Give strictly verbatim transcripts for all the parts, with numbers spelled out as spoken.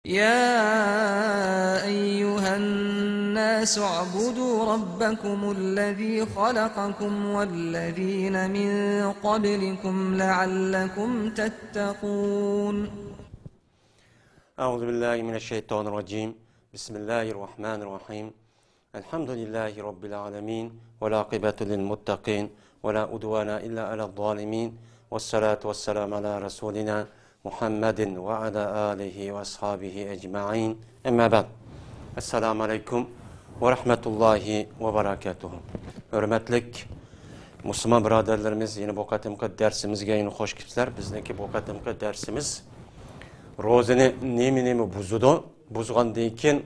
يا أيها الناس اعبدوا ربكم الذي خلقكم والذين من قبلكم لعلكم تتقون. أعوذ بالله من الشيطان الرجيم. بسم الله الرحمن الرحيم. الحمد لله رب العالمين، والعاقبة للمتقين، ولا عدوان إلا على الظالمين، والصلاة والسلام على رسولنا محمد وعلى آله وأصحابه أجمعين. أما بعد. السلام عليكم ورحمة الله وبركاته. ھۆرمەتلىك مۇسۇلمان بۇرادەرلىرىمىز، يەنە بۇ قېتىمقى دەرسىمىزگە يەنە خوش كېلىپسىلەر. بىزنىڭكى بۇ قېتىمقى دەرسىمىز روزىنى نېمە نېمە بۇزىدۇ؟ بۇزغاندىن كېيىن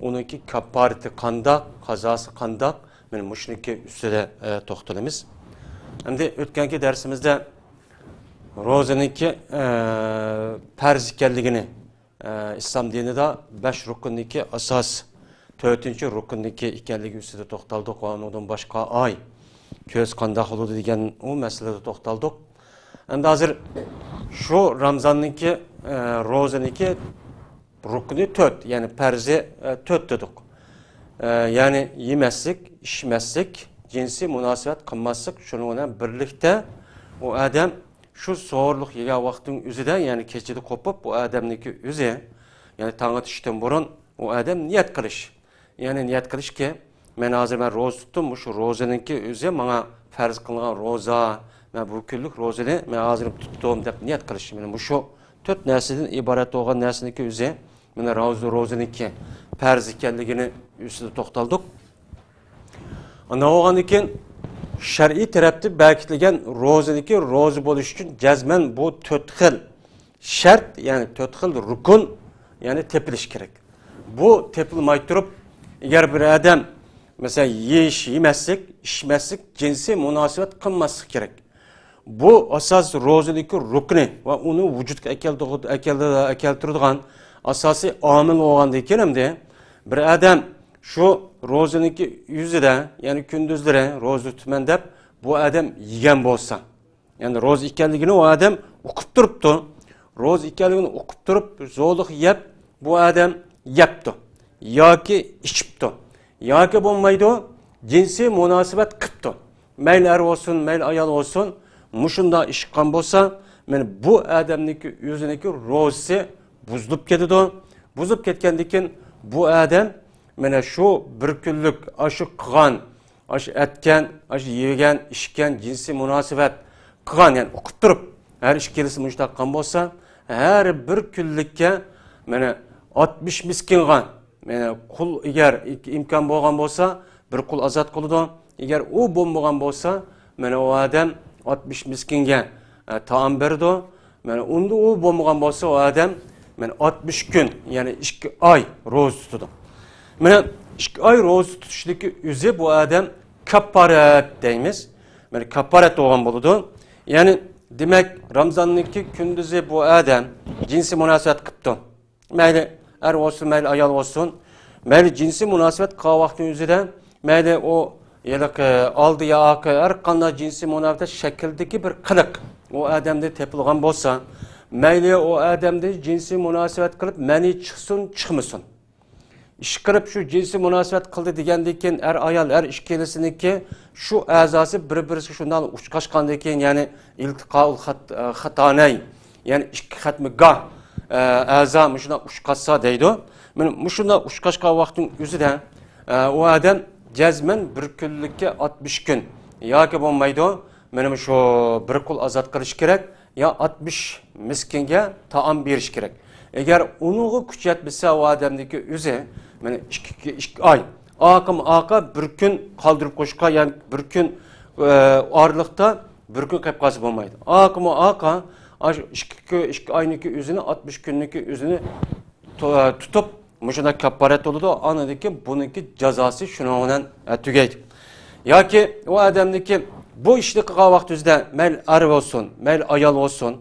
ئۇنىڭكى كاپپارىتى قانداق، قازاسى قانداق؟ مانا مۇشۇنىڭكى ئۈستىدە، ئە، توختىلىمىز. ئەمدى ئۆتكەنكى دەرسىمىزدە روزىنىڭكى، ئە، پەرز ئىكەنلىكىنى، ئە، ئىسلام دىنىدا بەش رۇكۇندىكى ئاساس، تۆتىنچى رۇكۇندىكى ئىكەنلىكى ئۈستىدە توختالدۇق ۋە ئۇنىڭدىن باشقا ئاي، كۈز قانداق بولىدۇ دېگەن ئۇ مەسىلىدە توختالدۇق. ئەمدى ھازىر شۇ رامزاننىڭكى، ئە، روزىنىڭكى رۇكنى تۆت، يەنى پەرزى، ئە، تۆت دېدۇق. ئە، يەنى يېمەسلىك، ئىچمەسلىك، جىنسىي مۇناسىۋەت قىلماسلىق، شۇنىڭ بىلەن بىرلىكتە ئۇ ئادەم شۇ سوھۇرلۇق يېگەن ۋاقىتنىڭ ئۆزىدە، يەنى كېچىدە قوپۇپ، ئۇ ئادەمنىڭكى ئۆزى، يەنى تاڭ ئېتىشتىن بۇرۇن ئۇ ئادەم نىيەت قىلىش. يەنى نىيەت قىلىشكى، مەن ھازىر مەن روزا تۇتتۇم، مۇشۇ روزىنىڭكى ئۆزى ماڭا پەرز قىلىنغان روزا، مەن بۇ كۈنلۈك روزىنى مەن ھازىر تۇتتۇم دەپ نىيەت قىلىش. مانا مۇشۇ تۆت نەرسىدىن ئىبارەت بولغان نەرسىنىڭكى ئۆزى، مانا روزا، روزىنىڭكى پەرز ئىكەنلىكىنى ئۈستىدە توختالدۇق. ئاندىن بولغاندىن كېيىن شەرئىي تەرەپتىن بەكىتىلگەن روزىنىڭكى روزا بولۇش ئۈچۈن جەزمەن بۇ تۆت خىل شەرت، يەنى تۆت خىل رۇكۇن، يەنى تېپىلىشى كېرەك. بۇ تېپىلماي تۇرۇپ، ئەگەر بىر ئادەم، مەسىلەن، يېيىش، يېمەسلىك، ئىچمەسلىك، جىنسىي مۇناسىۋەت قىلماسلىق كېرەك. بۇ ئاساس روزىنىڭكى رۇكنى ۋە ئۇنى ۋۇجۇدقا ئەكەلدۇ-، ئەكەلدى-، ئەكەلتۈرىدىغان ئاساسىي ئامىل بولغاندىن كېيىن، ئەمدى بىر ئادەم شۇ روزىنىڭكى يۈزىدە، يەنى كۈندۈزلىرى روزا تۇتىمەن دەپ بۇ ئادەم يېگەن بولسا، يەنى روزا ئىكەنلىكىنى ئۇ ئادەم ئۇقۇپ تۇرۇپتۇ. روزا ئىكەنلىكىنى ئۇقۇپ تۇرۇپ، زورلۇق يەپ، بۇ ئادەم يەپتۇ. ياكى ئىچىپتۇ. ياكى بولمايدۇ، جىنسىي مۇناسىۋەت قىپتۇ. مەيلى ئەر بولسۇن، مەيلى ئايال بولسۇن، مۇشۇنداق ئىش قىلغان بولسا، مانا بۇ ئادەمنىڭكى ئۆزىنىڭكى روزىسى بۇزۇلۇپ كېتىدۇ. بۇزۇلۇپ كەتكەندىن كېيىن بۇ ئادەم مانا شۇ بىر كۈنلۈك ئاشۇ قىلغان، ئاشۇ ئەتكەن، ئاشۇ يېگەن، ئىچكەن، جىنسىي مۇناسىۋەت قىلغان، يەنى ئۇقۇپ تۇرۇپ، ھەر ئىككىلىسى مۇشۇنداق قىلغان بولسا، ھەر بىر كۈنلۈككە مانا ئاتمىش مىسكىنغا، مانا قۇل، ئەگەر ئىمكان بولغان بولسا، بىر قۇل ئازاد قىلىدۇ. ئەگەر ئۇ بولمىغان بولسا، مانا ئۇ ئادەم ئاتمىش مىسكىنگە، ئە، تائام بېرىدۇ. مانا ئۇندا ئۇ بولمىغان بولسا، ئۇ ئادەم مانا ئاتمىش كۈن، يەنى ئىككى ئاي روزا تۇتىدۇ. مانا ئىككى ئاي روزا تۇتۇشنىڭكى ئۆزى بۇ ئادەم كاپپارەت دەيمىز. مانا كاپپارەت بولغان بولىدۇ. يەنى دېمەك، رامزاننىڭكى كۈندۈزى بۇ ئادەم جىنسىي مۇناسىۋەت قىپتۇ. مەيلى ئەر بولسۇن، مەيلى ئايال بولسۇن، مەيلى جىنسىي مۇناسىۋەت قىلغان ۋاقتىنىڭ ئۆزىدە، مەيلى ئۇ ھېلىقى ئالدى ياكى ھەر قانداق جىنسىي مۇناسىۋەت شەكلىدىكى بىر قىلىق ئۇ ئادەمدە تېپىلغان بولسا، مەيلى ئۇ ئادەمدە جىنسىي مۇناسىۋەت قىلىپ مەنى چىقسۇن، چىقمىسۇن، ئىشقىلىپ شۇ جىنسىي مۇناسىۋەت قىلدى دېگەندىن كېيىن، ئەر ئايال، ئەر ئىككىلىسىنىڭكى شۇ ئەزاسى بىر-بىرسىگە شۇنداق ئۇچقاشقاندىن كېيىن، يەنى ئىلتىقائۇل خەت-، خەتانەي، يەنى ئىككى خەتمىگاھ، ئە، ئەزا مۇشۇنداق ئۇچقاشسا دەيدۇ. مانا مۇشۇنداق ئۇچقاشقان ۋاقىتنىڭ ئۆزىدە، ئە، ئۇ ئادەم جەزمەن بىر كۈنلۈككە ئاتمىش كۈن ياكى بولمايدۇ، مانا شۇ بىر قۇل ئازاد قىلىش كېرەك. يا ئاتمىش مىسكىنگە تائام بېرىش كېرەك. ئەگەر ئۇنىڭغا كۈچ يەتمىسە، ئۇ ئادەمنىڭكى ئۆزى، مانا ئىككى، ئىككى ئاي، ئاقىمۇ ئاقا بىر كۈن قالدۇرۇپ قويۇشقا، يەنى بىر كۈن، ئە، ئارىلىقتا بىر كۈن قېلىپ قالسا بولمايدۇ. ئاقىمۇ ئاقا، ئاشۇ ئىككى، ئىككى ئاينىڭكى ئۆزىنى، ئاتمىش كۈننىڭكى ئۆزىنى تو-، تۇتۇپ، مۇشۇنداق كاپپارەت بولىدۇ. ئاندىن كېيىن بۇنىڭكى جازاسى شۇنىڭ بىلەن، ئە، تۈگەيدۇ. ياكى ئۇ ئادەمنىڭكى بۇ ئىشنى قىلغان ۋاقتى ئۆزىدە مەيلى ئەر بولسۇن، مەيلى ئايال بولسۇن،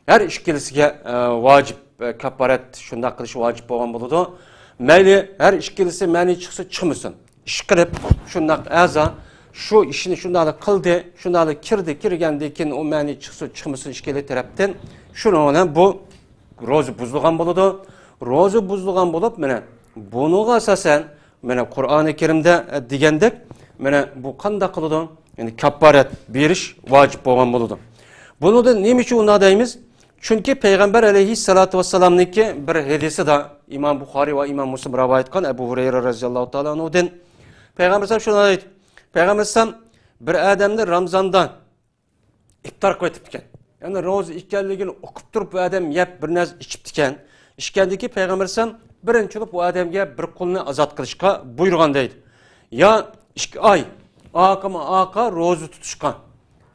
ھەر ئىككىلىسىگە، ئە، ۋاجىپ، ئە، كاپپارەت شۇنداق قىلىش ۋاجىپ بولغان بولىدۇ. مەيلى ھەر ئىككىلىسى مەنى چىقسا چىقمىسۇن، ئىشقىلىپ شۇنداق ئەزا شۇ ئىشنى شۇنداقلا قىلدى، شۇنداقلا كىردى، كىرگەندىن كېيىن ئۇ مەنى چىقسۇن، چىقمىسۇن ئىككىلى تەرەپتىن، شۇنىڭ بىلەن بۇ روزا بۇزۇلغان بولىدۇ. روزا بۇزۇلغان بولۇپ، مانا بۇنىڭغا ئاساسەن، مانا قۇرئانى كەرىمدە دېگەندەك، مانا بۇ قانداق قىلىدۇ؟ يەنى كاپپارەت بېرىش ۋاجىپ بولغان بولىدۇ. بۇنىڭدىن نېمە ئۈچۈن ئۇنداق دەيمىز؟ چۈنكى پەيغەمبەر ئەلەيھىسسالاتۇ ۋەسسالامنىڭكى بىر ھەدىسىدە، ئىمام بۇخارىي ۋە ئىمام مۇسلىم رىۋايەت قىلغان، ئەبۇ ھۇرەيرە رەزىياللاھۇ تائالا ئەنھۇدىن، پەيغەمبەر ئەلەيھىسسالام شۇنداق دەيدۇ. پەيغەمبەر ئەلەيھىسسالام بىر ئادەمنى رامزاندا ئىپتار قىلىۋېتىپتىكەن. يەنى روزا ئىكەنلىكىنى ئۇقۇپ تۇرۇپ، بۇ ئادەم يەپ بىر نەرسە ئىچىپتىكەن. ئىچكەندىن كېيىن پەيغەمبەر ئەلەيھىسسالام بىرىنچى بولۇپ بۇ ئادەمگە بىر قۇلنى ئازاد قىلىشقا بۇيرۇغان دەيدۇ. يا ئىككى ئاي ئارقىمۇ ئارقا روزا تۇتۇشقا،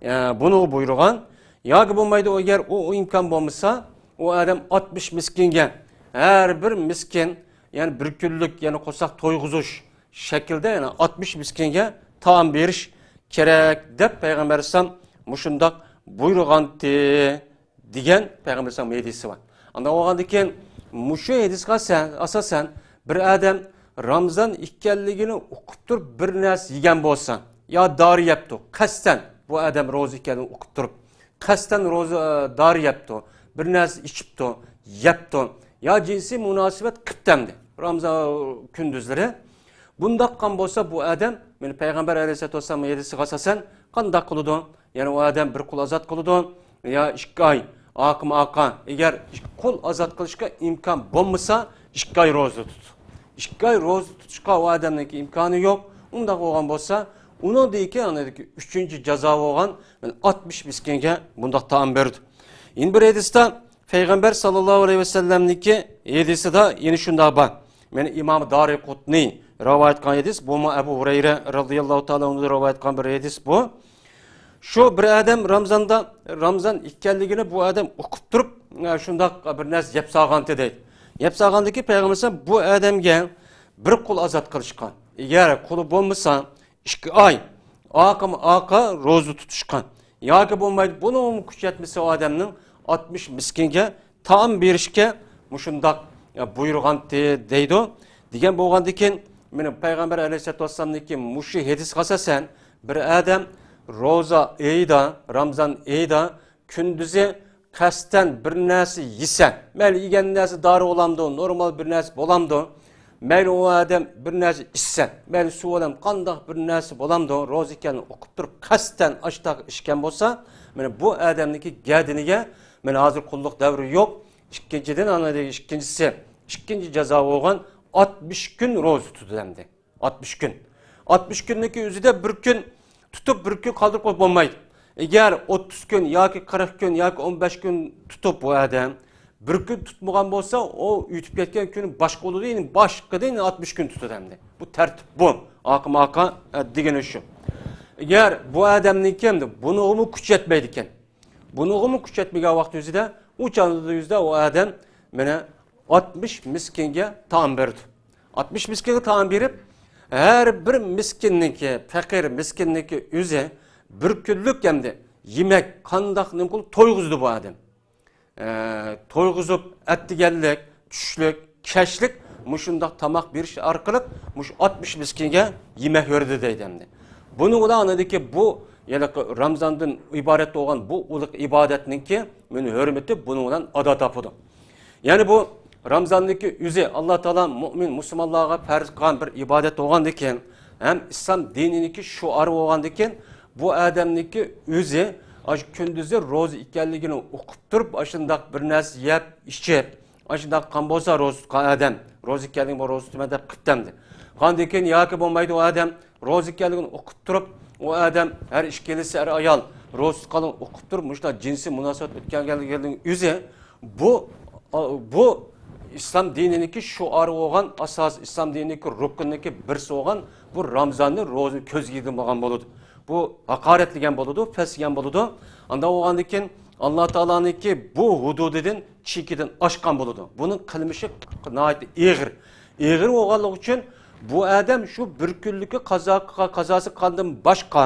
ئە، بۇنى بۇيرۇغان. ياكى بولمايدۇ، ئەگەر ئۇ، ئۇ ئىمكان بولمىسا، ئۇ ئادەم ئاتمىش مىسكىنگە، ھەر بىر مىسكىن، يەنى بىر كۈنلۈك، يەنى قورساق تويغۇزۇش شەكلىدە، يەنى ئاتمىش مىسكىنگە تائام بېرىش كېرەك دەپ پەيغەمبەر ئەلەيھىسسالام مۇشۇنداق بۇيرۇغانتى، دېگەن پەيغەمبەر ئەلەيھىسسالام ھەدىسى بار. ئانداق بولغاندىن كېيىن مۇشۇ ھەدىسكە ئاساسەن، ئاساسەن بىر ئادەم رامزان ئىكەنلىكىنى ئۇقۇپ تۇرۇپ بىر نەرسە يېگەن بولسا، يا دارى يەپتۇ، قەستەن بۇ ئادەم روزا ئىكەنلىكىنى ئۇقۇپ تۇرۇپ، قەستەن روزا، دارى يەپتۇ، بىر نەرسە ئىچىپتۇ، يەپتۇ، يا جىنسىي مۇناسىۋەت قىپتەمدى رامزان كۈندۈزلىرى. بۇنداق قىلغان بولسا، بۇ ئادەم، مانا پەيغەمبەر ئەلەيھىسسالاتۇ ۋەسسالامنىڭ ھەدىسىگە ئاساسەن، قانداق قىلىدۇ؟ يەنى ئۇ ئادەم بىر قۇل ئازاد قىلىدۇ، يا ئىككى ئاي ئارقىمۇ ئارقا. ئەگەر قۇل ئازاد قىلىشقا ئىمكان بولمىسا، ئىككى ئاي روزا تۇتىدۇ. ئىككى ئاي روزا تۇتۇشقا ئۇ ئادەمنىڭكى ئىمكانى يوق. ئۇنداق بولغان بولسا، ئۇنىڭدىن كېيىن ئاندىكى ئۈچىنچى جازا بولغان، مانا ئاتمىش مىسكىنگە بۇنداق تائام بېرىدۇ. يەنە بىر ھەدىستە پەيغەمبەر ساللاللاھۇ ئەلەيھى ۋەسەللەمنىڭكى ھەدىسىدە يەنە شۇنداق بار. مانا ئىمام دارىقۇتنى رىۋايەت قىلغان ھەدىس، بۇمۇ ئەبۇ ھۇرەيرە رەزىياللاھۇ تائالا ئەنھۇ رىۋايەت قىلغان بىر ھەدىس بۇ. شۇ بىر ئادەم رامزاندا، رامزان ئىكەنلىكىنى بۇ ئادەم ئۇقۇپ تۇرۇپ، شۇنداق بىر نەرسە يەپ سالغانتى دەيدۇ. يەپ سالغاندىن كېيىن پەيغەمبەر ئەلەيھىسسالام بۇ ئادەمگە بىر قۇل ئازاد قىلىشقا، ئەگەر قۇلى بولمىسا، ئىككى ئاي ئارقىمۇ ئارقا روزا تۇتۇشقا، ياكى بولمايدۇ، بۇنىڭمۇ كۈچى يەتمىسە، ئۇ ئادەمنىڭ ئاتمىش مىسكىنگە تائام بېرىشكە مۇشۇنداق، يا، بۇيرۇغانتى دەيدۇ. دېگەن بولغاندىكىن، مانا پەيغەمبەر ئەلەيھىسسالاتۇ ۋەسسالامنىڭكى مۇشۇ ھەدىسىگە ئاساسەن، بىر ئادەم روزا ئېيىدا، رامزان ئېيىدا كۈندۈزى قەستەن بىر نەرسە يېسە، مەيلى يېگەن نەرسە دارى بولامدۇ، نورمال بىر نەرسە بولامدۇ، مەيلى ئۇ ئادەم بىر نەرسە ئىچسە، مەيلى سۇ بولام، قانداق بىر نەرسە بولامدۇ، روزا ئىكەنلىكىنى ئۇقۇپ تۇرۇپ قەستەن ئاشتاق ئىچكەن بولسا، مانا بۇ ئادەمنىڭكى گەدىنىگە، مانا ھازىر قۇللۇق دەۋرى يوق. ئىككىنچىدىن، ئانا ئىككىنچىسى، ئىككىنچى جازا بولغان ئاتمىش كۈن روزا تۇتىدۇ ئەمدى. ئاتمىش كۈن. ئاتمىش كۈننىڭكى ئۆزىدە بىر كۈن تۇتۇپ، بىر كۈن قالدۇرۇپ قويۇپ بولمايدۇ. ئەگەر ئوتتۇز كۈن ياكى قىرىق كۈن ياكى ئون بەش كۈن تۇتۇپ بۇ ئادەم بىر كۈن تۇتمىغان بولسا، ئۇ ئۆتۈپ كەتكەن كۈنى باشقا بولىدۇ، يەنى باشقىدىن ئاتمىش كۈن تۇتىدۇ ئەمدى. بۇ تەرتىپ بۇ. ئارقىمۇ ئارقا، ئە، دېگىنى شۇ. ئەگەر بۇ ئادەمنىڭكى ئەمدى بۇنىڭغىمۇ كۈچ يەتمەيدىكەن. بۇنىڭغىمۇ كۈچ يەتمىگەن ۋاقىت يۈزىدە، ئۇ چاغدا يۈزىدە ئۇ ئادەم مانا ئاتمىش مىسكىنگە تائام بېرىدۇ. ئاتمىش مىسكىنگە تائام بېرىپ، ھەر بىر مىسكىننىڭكى، پەقىر مىسكىننىڭكى ئۆزى بىر كۈنلۈك ئەمدى يېمەك، قانداق نېمە قىلىپ تويغۇزىدۇ بۇ ئادەم. ئە، تويغۇزۇپ، ئەتىگەنلىك، چۈشلۈك، كەچلىك مۇشۇنداق تاماق بېرىش ئارقىلىق مۇشۇ ئاتمىش مىسكىنگە يېمەك بېرىدۇ دەيدۇ ئەمدى. بۇنىڭ بىلەن ئاندىكى بۇ، يەنى رامزاندىن ئىبارەت بولغان بۇ ئۇلۇغ ئىبادەتنىڭكى مۇنى ھۆرمىتى بۇنىڭ بىلەن ئادا تاپىدۇ. يەنى بۇ رامزاندىكى ئۆزى ئاللا تائالا مۆمىن مۇسۇلمانلارغا پەرز قىلغان بىر ئىبادەت بولغاندىكىن، ھەم ئىسلام دىنىنىڭكى شوئارى بولغاندىكىن، بۇ ئادەمنىڭكى ئۆزى ئاشۇ كۈندۈزى روزا ئىكەنلىكىنى ئۇقۇپ تۇرۇپ، ئاشۇنداق بىر نەرسە يەپ، ئىچىپ، ئاشۇنداق قىلغان بولسا، روزا تۇتقان ئادەم، روزا ئىكەنلىكىنى، بۇ روزا تۇتىمەن دەپ قىپتەمدى. قاندىن كېيىن ياكى بولمايدۇ، ئۇ ئادەم روزا ئىكەنلىكىنى ئۇقۇپ تۇرۇپ، ئۇ ئادەم ھەر ئىككىلىسى ئەر-ئايال روزا تۇتقانلىقىنى ئۇقۇپ تۇرۇپ، مۇشۇنداق جىنسىي مۇناسىۋەت ئۆتكەنلىكىنىڭ ئۆزى بۇ، بۇ ئىسلام دىنىنىڭكى شوئارى بولغان، ئاساس ئىسلام دىنىنىڭكى رۇكنىنىڭكى بىرسى بولغان بۇ رامزاننى، روزىنى كۆزگە يېگىدىن بولغان بولىدۇ. بۇ ھاقارەتلىگەن بولىدۇ، پەسلىگەن بولىدۇ. ئانداق بولغاندىن كېيىن ئاللا تائالانىڭكى بۇ ھۇدۇدىدىن، چېكىدىن ئاشقان بولىدۇ. بۇنىڭ قىلمىشى ناھايىتى ئېغىر. ئېغىر بولغانلىقى ئۈچۈن بۇ ئادەم شۇ بىر كۈنلۈكى قازا، قازاسى قىلغاندىن باشقا،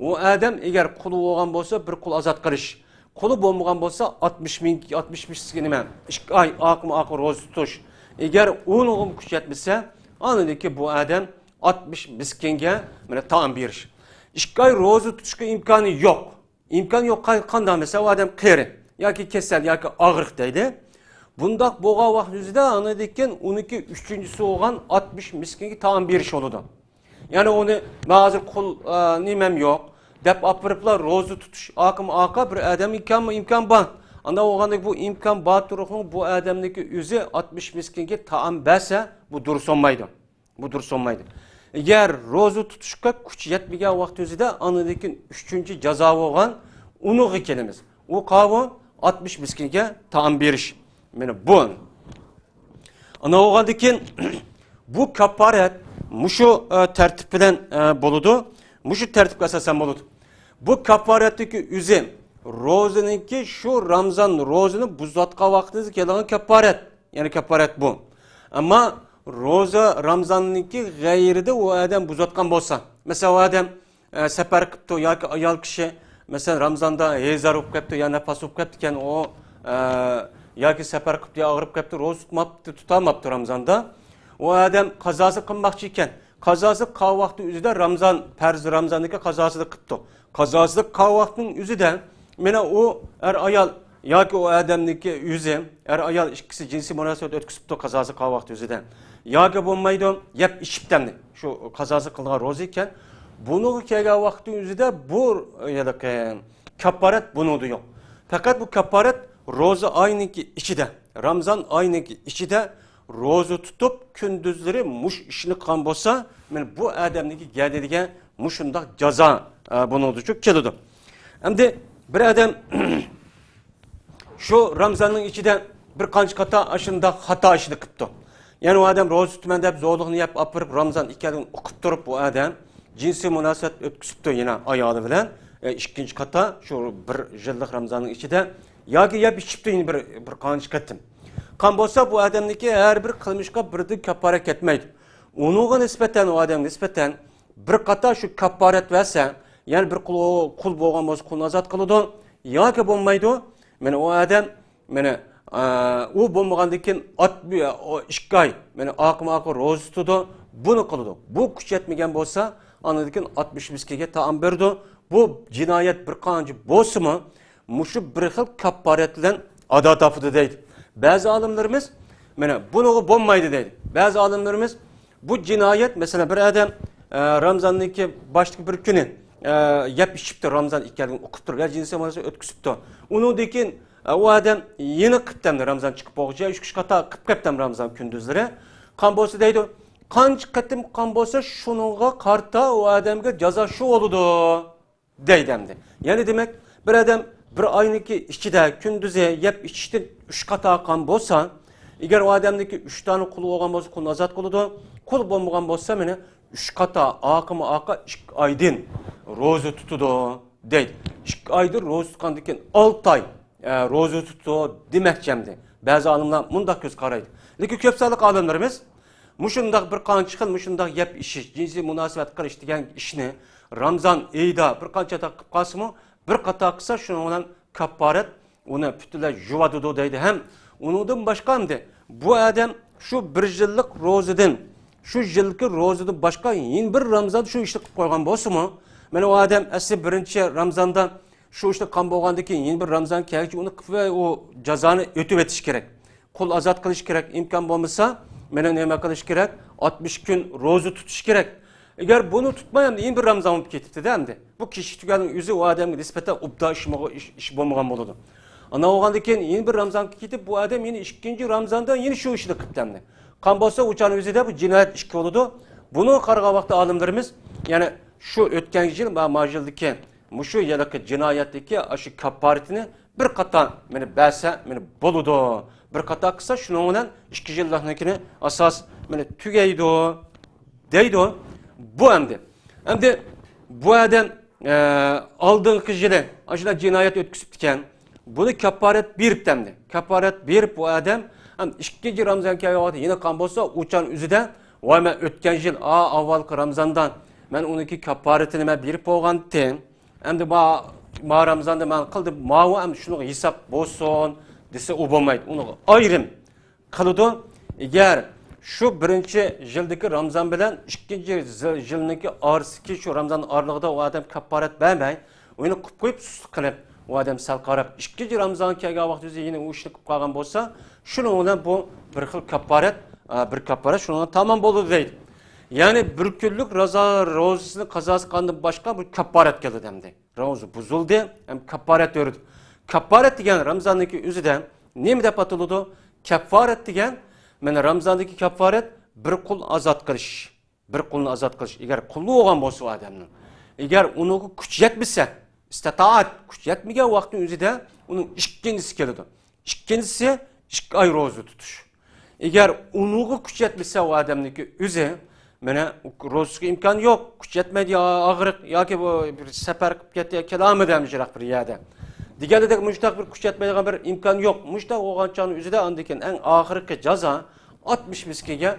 ئۇ ئادەم ئەگەر قۇل بولغان بولسا، بىر قۇل ئازاد قىلىش. قۇلى بولمىغان بولسا، ئاتمىش مىڭ، ئاتمىش مىسكىن نېمە، ئىككى ئاي ئارقىمۇ ئارقا روزا تۇتۇش. ئەگەر ئۇنىڭغىمۇ كۈچ يەتمىسە، ئاندىن كېيىن بۇ ئادەم ئاتمىش مىسكىنگە مانا تائام بېرىش. ئىككى ئاي روزا تۇتۇشقا ئىمكانى يوق. ئىمكان يوق، قا-، قانداق مەسىلەن، ئۇ ئادەم قېرى ياكى كېسەل ياكى ئاغرىق دەيلى. بۇنداق بولغان ۋاقىت يۈزىدە ئاندىن كېيىن ئۇنىڭكى ئۈچىنچىسى بولغان ئاتمىش مىسكىنگە تائام بېرىش بولىدۇ. يەنى ئۇنى، مەن ھازىر قۇل، ئە، نېمەم يوق دەپ ئاپىرىپلا روزا تۇتۇش ئاقىمۇ ئاقا بىر ئادەم ئىمكانمۇ ئىمكان بار. ئانداق بولغاندا بۇ ئىمكان بار تۇرۇقنىڭ بۇ ئادەمنىڭكى ئۆزى ئاتمىش مىسكىنگە تائام بەرسە، بۇ دۇرۇس بولمايدۇ. بۇ دۇرۇس بولمايدۇ. ئەگەر روزا تۇتۇشقا كۈچ يەتمىگەن ۋاقىت ئۆزىدە ئاندىن كېيىن ئۈچىنچى جازا بولغان ئۇنىڭغا كېلىمىز. ئۇ قاۋۇ ئاتمىش مىسكىنگە تائام بېرىش. مانا بۇ. ئانا بولغاندىن كېيىن بۇ كاپپارەت مۇشۇ، ئە، تەرتىپ بىلەن، ئە، بولىدۇ. مۇشۇ تەرتىپكە ئاساسەن بولىدۇ. بۇ كاپپارەتتىكى ئۆزى روزىنىڭكى شۇ رامزان روزىنى بۇزۇۋاتقان ۋاقتىدا كېلىدىغان كاپپارەت. يەنى كاپپارەت بۇ. ئەمما روزا رامزاننىڭكى غەيرىدە ئۇ ئادەم بۇزۇۋاتقان بولسا، مەسىلەن، ئۇ ئادەم ئە، سەپەر قىپتۇ ياكى ئايال كىشى، مەسىلەن، رامزاندا ھېزار بولۇپ كەپتۇ يا نەپەس بولۇپ كەپتىكەن، ئۇ، ئە، ياكى سەپەر قىپتۇ يا ئاغرىپ كەپتۇ، روزا تۇتماپتۇ، تۇتالماپتۇ رامزاندا. ئۇ ئادەم قازاسى قىلماقچى ئىكەن. قازاسى قىلغان ۋاقتى ئۆزىدە رامزان، پەرز رامزاندىكى قازاسىنى قىپتۇ. قازاسى قىلغان ۋاقتىنىڭ ئۆزىدە مانا ئۇ ئەر ئايال ياكى ئۇ ئادەمنىڭكى ئۆزى، ئەر ئايال ئىككىسى جىنسىي مۇناسىۋەت ئۆتكۈزۈپتۇ قازاسى قىلغان ۋاقتى ئۆزىدە. ياكى بولمايدۇ، يەپ ئىچىپتەمدى. شۇ قازاسى قىلغان روزا ئىكەن. بۇنىڭغا كەلگەن ۋاقىتنىڭ ئۆزىدە بۇ، ھېلىقى، كاپپارەت بۇنىڭدا يوق. پەقەت بۇ كاپپارەت روزا ئاينىڭكى ئىچىدە، رامزان ئاينىڭكى ئىچىدە روزا تۇتۇپ، كۈندۈزلىرى مۇشۇ ئىشنى قىلغان بولسا، مانا بۇ ئادەمنىڭكى گەدىنىگە مۇشۇنداق جازا، ئە، بۇنىڭدىچۇ كېلىدۇ. ئەمدى بىر ئادەم شۇ رامزاننىڭ ئىچىدە بىر قانچە قاتا ئاشۇنداق خاتا ئىشنى قىپتۇ. يەنى ئۇ ئادەم روزا تۇتىمەن دەپ زورلۇقنى يەپ ئاپىرىپ رامزان ئىكەنلىكىنى ئۇقۇپ تۇرۇپ ئۇ ئادەم جىنسىي مۇناسىۋەت ئۆتكۈزۈپتۇ يەنە ئايالى بىلەن. ئە، ئىككىنچى قاتا شۇ بىر يىللىق رامزاننىڭ ئىچىدە ياكى يەپ ئىچىپتۇ يەنە بىر، بىر قانچە قېتىم. قان بولسا بۇ ئادەمنىڭكى ھەر بىر قىلمىشقا بىردىن كاپپارەت كەتمەيدۇ. ئۇنىڭغا نىسبەتەن، ئۇ ئادەمگە نىسبەتەن بىر قاتا شۇ كاپپارەت بەرسە، يەنى بىر قۇل، قۇل بولغان بولسا قۇلنى ئازاد قىلىدۇ ياكى بولمايدۇ. مانا ئۇ ئادەم، مانا، ئا، ئۇ بولمىغاندىن كېيىن ئات-، ئىككى ئاي، مانا ئاقىمۇ ئاقا روزا تۇتىدۇ، بۇنى قىلىدۇ. بۇ كۈچ يەتمىگەن بولسا، ئاندىن كېيىن ئاتمىش مىسكىنگە تائام بېرىدۇ. بۇ جىنايەت بىر قانچە بولسىمۇ، مۇشۇ بىر خىل كاپپارەت بىلەن ئادا تاپىدۇ دەيدۇ. بەزى ئالىملىرىمىز، مانا، بۇنىڭغا بولمايدۇ دەيدۇ. بەزى ئالىملىرىمىز، بۇ جىنايەت، مەسىلەن، بىر ئادەم، ئە، رامزاننىڭكى باشتىكى بىر كۈنى، ئە، يەپ ئىچىپتۇ، رامزان ئىكەنلىكىنى ئۇقۇپ تۇرۇپ، يا جىنسىي مۇناسىۋەت ئۆتكۈزۈپتۇ. ئۇنىڭدىن كېيىن، ئە، ئۇ ئادەم يەنە قىپتەمدى رامزان چىقىپ بولغۇچە، ئۈچ، ئۈچ قاتا قىپ كەپتەم رامزان كۈندۈزلىرى. قان بولسا دەيدۇ، قانچە قېتىم قان بولسا، شۇنىڭغا قارىتا ئۇ ئادەمگە جازا شۇ بولىدۇ. دەيدۇ ئەمدى. يەنى دېمەك، بىر ئادەم بىر ئاينىڭكى ئىچىدە كۈندۈزى يەپ ئىچىشتىن ئۈچ قاتا قان بولسا، ئەگەر ئۇ ئادەمنىڭكى ئۈچ دانە قۇلى بولغان بولسا، قۇلنى ئازاد قىلىدۇ. قۇل بولمىغان بولسا، مانا ئۈچ قاتا ئاقىمۇ ئاقا ئىككى ئايدىن روزا تۇتىدۇ، دەيدۇ. ئىككى ئايدىن روزا تۇتقاندىن كېيىن ئالتە ئاي، ئە، روزا تۇتىدۇ دېمەكچى ئەمدى. بەزى ئالىملار مۇنداق كۆز قارايدۇ. لېكىن كۆپ سانلىق ئالىملىرىمىز مۇشۇنداق بىر قانچە خىل مۇشۇنداق يەپ ئىچىش، جىنسىي مۇناسىۋەت قىلىش دېگەن ئىشنى رامزان ئېيىدا بىر قانچە قاتا قىلىپ قالسىمۇ، بىر قاتا قىلسا شۇنىڭ بىلەن كاپپارەت ئۇنى پۈتۈنلەي يۇۋادىدۇ دەيدۇ. ھەم ئۇنىڭدىن باشقا ئەمدى بۇ ئادەم شۇ بىر يىللىق روزىدىن، شۇ يىلقى روزىدىن باشقا يەنە بىر رامزان شۇ ئىشنى قىلىپ قويغان بولسىمۇ، مانا ئۇ ئادەم ئەسلى بىرىنچى رامزاندا شۇ ئىشنى قىلغان بولغاندىن كېيىن يەنە بىر رامزان كەلگۈچە ئۇنى قىلىپ، ئۇ جازانى ئۆتۈۋېتىش كېرەك. قۇل ئازاد قىلىش كېرەك، ئىمكان بولمىسا، مانا نېمە قىلىش كېرەك؟ ئاتمىش كۈن روزا تۇتۇش كېرەك. ئەگەر بۇنى تۇتماي، ئەمدى يەنە بىر رامزان بولۇپ كېتىپتىدە ئەمدى. بۇ كېچىكتۈرگەننىڭ ئۆزى ئۇ ئادەمگە نىسبەتەن ئوبدان ئىش، ئىش، ئىش بولمىغان بولىدۇ. ئاندىن بولغاندىن كېيىن يەنە بىر رامزانغا كېتىپ، بۇ ئادەم يەنە ئىككىنچى رامزاندا يەنە شۇ ئىشنى قىپتۇ ئەمدى. قان بولسا، ئۇ چاغنىڭ ئۆزىدە بۇ جىنايەت ئىككى بولىدۇ. بۇنىڭغا قارىغان ۋاقىتتا ئالىملىرىمىز، يەنى شۇ ئۆتكەن يىل، ما، ما يىلدىكى مۇشۇ يىلقى جىنايەتتىكى ئاشۇ كاپپارىتىنى بىر قاتا مانا بەرسە، مانا بولىدۇ. بىر قاتا قىلسا، شۇنىڭ بىلەن ئىككى يىللىقنىڭكىنى ئاساس مانا تۈگەيدۇ، دەيدۇ. بۇ ئەمدى. ئەمدى بۇ ئادەم، ئە، ئالدىنقى يىلى ئاشۇنداق جىنايەت ئۆتكۈزۈپتىكەن. بۇنى كاپپارەت بېرىپتۇ ئەمدى. كاپپارەت بېرىپ بۇ ئادەم، ھەم ئىككىنچى رامزان كەلگەن ۋاقىتتا يەنە قىلغان بولسا، ئۇ چاغ ئۆزىدە، ۋاي، مەن ئۆتكەن يىل، ئا، ئاۋۋالقى رامزاندا مەن ئۇنىڭكى كاپپارىتىنى مەن بېرىپ بولغانتىم. ئەمدى ما، ما رامزاندا مەن قىلدىم، ماۋۇ ئەمدى شۇنىڭغا ھېساب بولسۇن دېسە، ئۇ بولمايدۇ. ئۇنىڭغا ئايرىم قىلىدۇ. ئەگەر شۇ بىرىنچى يىلدىكى رامزان بىلەن ئىككىنچى يىل-، يىلنىڭكى ئارىسىدىكى شۇ رامزان ئارىلىقىدا ئۇ ئادەم كاپپارەت بەرمەي، ئۇنى قىلىپ قويۇپ، سۇسلۇق قىلىپ، ئۇ ئادەم سەل قاراپ، ئىككىنچى رامزانغا كەلگەن ۋاقتىدا يەنە ئۇ ئىشنى قىلىپ قالغان بولسا، شۇنىڭ بىلەن بۇ بىر خىل كاپپارەت، ئا، بىر كاپپارەت شۇنىڭ بىلەن تامام بولىدۇ دەيدۇ. يەنى بىر كۈنلۈك رازا، روزىسىنى قازاسى قىلغاندىن باشقا بىر كاپپارەت كېلىدۇ ئەمدى. روزا بۇزۇلدى، ھەم كاپپارەت بېرىدۇ. كاپپارەت دېگەن رامزاندىكى ئۆزىدە نېمە دەپ ئاتىلىدۇ؟ كاپپارەت دېگەن، مانا رامزاندىكى كاپپارەت بىر قۇل ئازاد قىلىش. بىر قۇلنى ئازاد قىلىش، ئەگەر قۇلى بولغان بولسا ئۇ ئادەمنىڭ. ئەگەر ئۇنىڭغا كۈچ يەتمىسە، ئىستىتائەت، كۈچ يەتمىگەن ۋاقىتنىڭ ئۆزىدە ئۇنىڭ ئىككىنچىسى كېلىدۇ. ئىككىنچىسى ئىككى ئاي روزا تۇتۇش. ئەگەر ئۇنىڭغا كۈچ يەتمىسە ئۇ ئادەمنىڭكى ئۆزى، مانا روزىسىغا ئىمكان يوق، كۈچ يەتمەيدۇ، يا ئاغرىق ياكى بۇ بىر سەپەر قىلىپ كەتتى، يا كېلەلمىدى ھەم يىراق بىر يەردە. دېگەندەك مۇشۇنداق بىر كۈچ يەتمەيدىغان بىر ئىمكان يوق. مۇشۇنداق بولغان چاغنىڭ ئۆزىدە ئاندىن كېيىن ئەڭ ئاخىرقى جازا ئاتمىش مىسكىنگە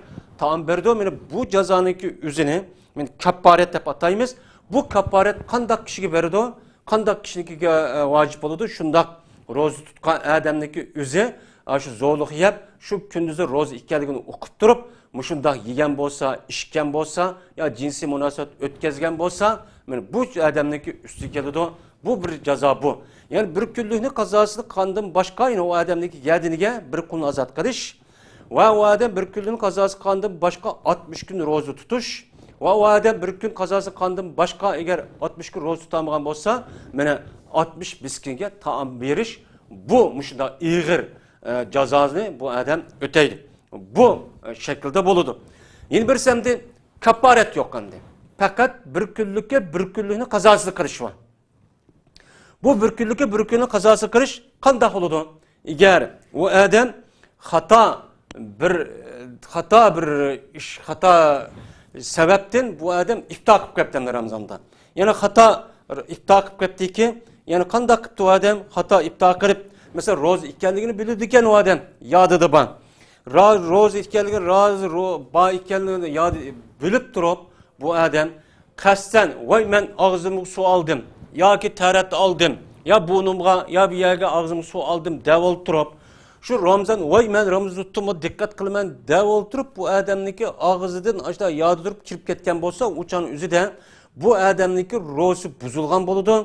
تائام بېرىدۇ. مانا بۇ جازانىڭكى ئۆزىنى مانا كاپپارەت دەپ ئاتايمىز. بۇ كاپپارەت قانداق كىشىگە بېرىدۇ؟ قانداق كىشىنىڭكىگە، ئە، ۋاجىپ بولىدۇ؟ شۇنداق روزا تۇتقان ئادەمنىڭكى ئۆزى، ئە، شۇ زورلۇق يەپ، شۇ كۈندۈزى روزا ئىكەنلىكىنى ئۇقۇپ تۇرۇپ، مۇشۇنداق يېگەن بولسا، ئىچكەن بولسا، يا جىنسىي مۇناسىۋەت ئۆتكەزگەن بولسا، مانا بۇ ئادەمنىڭكى ئۈستىگە كېلىدۇ. بۇ بىر جازا بۇ. يەنى بىر كۈنلۈكنى قازاسىنى قىلغاندىن باشقا، يەنە ئۇ ئادەمنىڭكى گەدىنىگە بىر قۇلنى ئازاد قىلىش، ۋە ئۇ ئادەم بىر كۈنلۈكنى قازاسى قىلغاندىن باشقا ئاتمىش كۈن روزا تۇتۇش، ۋە ئۇ ئادەم بىر كۈن قازاسى قىلغاندىن باشقا ئەگەر ئاتمىش كۈن روزا تۇتالمىغان بولسا، مانا ئاتمىش مىسكىنگە تائام بېرىش، بۇ مۇشۇنداق ئېغىر، ئە، جازانى بۇ ئادەم ئۆتەيدۇ. بۇ، ئە، شەكىلدە بولىدۇ. يەنە بىرسى ئەمدى كاپپارەت يوق ئەمدى. پەقەت بىر كۈنلۈككە بىر كۈنلۈكنى قازاسىنى قىلىش بار. بۇ بىر كۈنلۈككە بىر كۈننى قازاسى قىلىش قانداق بولىدۇ؟ ئەگەر ئۇ ئادەم خاتا بىر، خاتا بىر ئىش، خاتا سەۋەبتىن بۇ ئادەم ئىپتار قىلىپ كەپتۇ ئەمدى رامزاندا. يەنە خاتا ئىپتار قىلىپ كەپتىكى، يەنە قانداق قىپتۇ ئۇ ئادەم؟ خاتا ئىپتار قىلىپ، مەسىلەن، روزا ئىكەنلىكىنى بىلىدىكەن ئۇ ئادەم، يادىدا بار. را-، روزا ئىكەنلىكىنى، راز-، رو-، بار ئىكەنلىكىنى ياد-، بىلىپ تۇرۇپ، بۇ ئادەم قەستەن، ۋاي، مەن ئاغزىمغا سۇ ئالدىم ياكى تەرەت ئالدىم، يا بۇرنۇمغا، يا بۇ يەرگە ئاغزىمغا سۇ ئالدىم دەپ ئولتۇرۇپ، شۇ رامزان، ۋاي، مەن رامزان تۇتتۇممۇ، دىققەت قىلىمەن دەپ ئولتۇرۇپ، بۇ ئادەمنىڭكى ئاغزىدىن ئاشۇنداق يادى تۇرۇپ كىرىپ كەتكەن بولسا، ئۇ چاغنىڭ ئۆزىدە بۇ ئادەمنىڭكى روزىسى بۇزۇلغان بولىدۇ.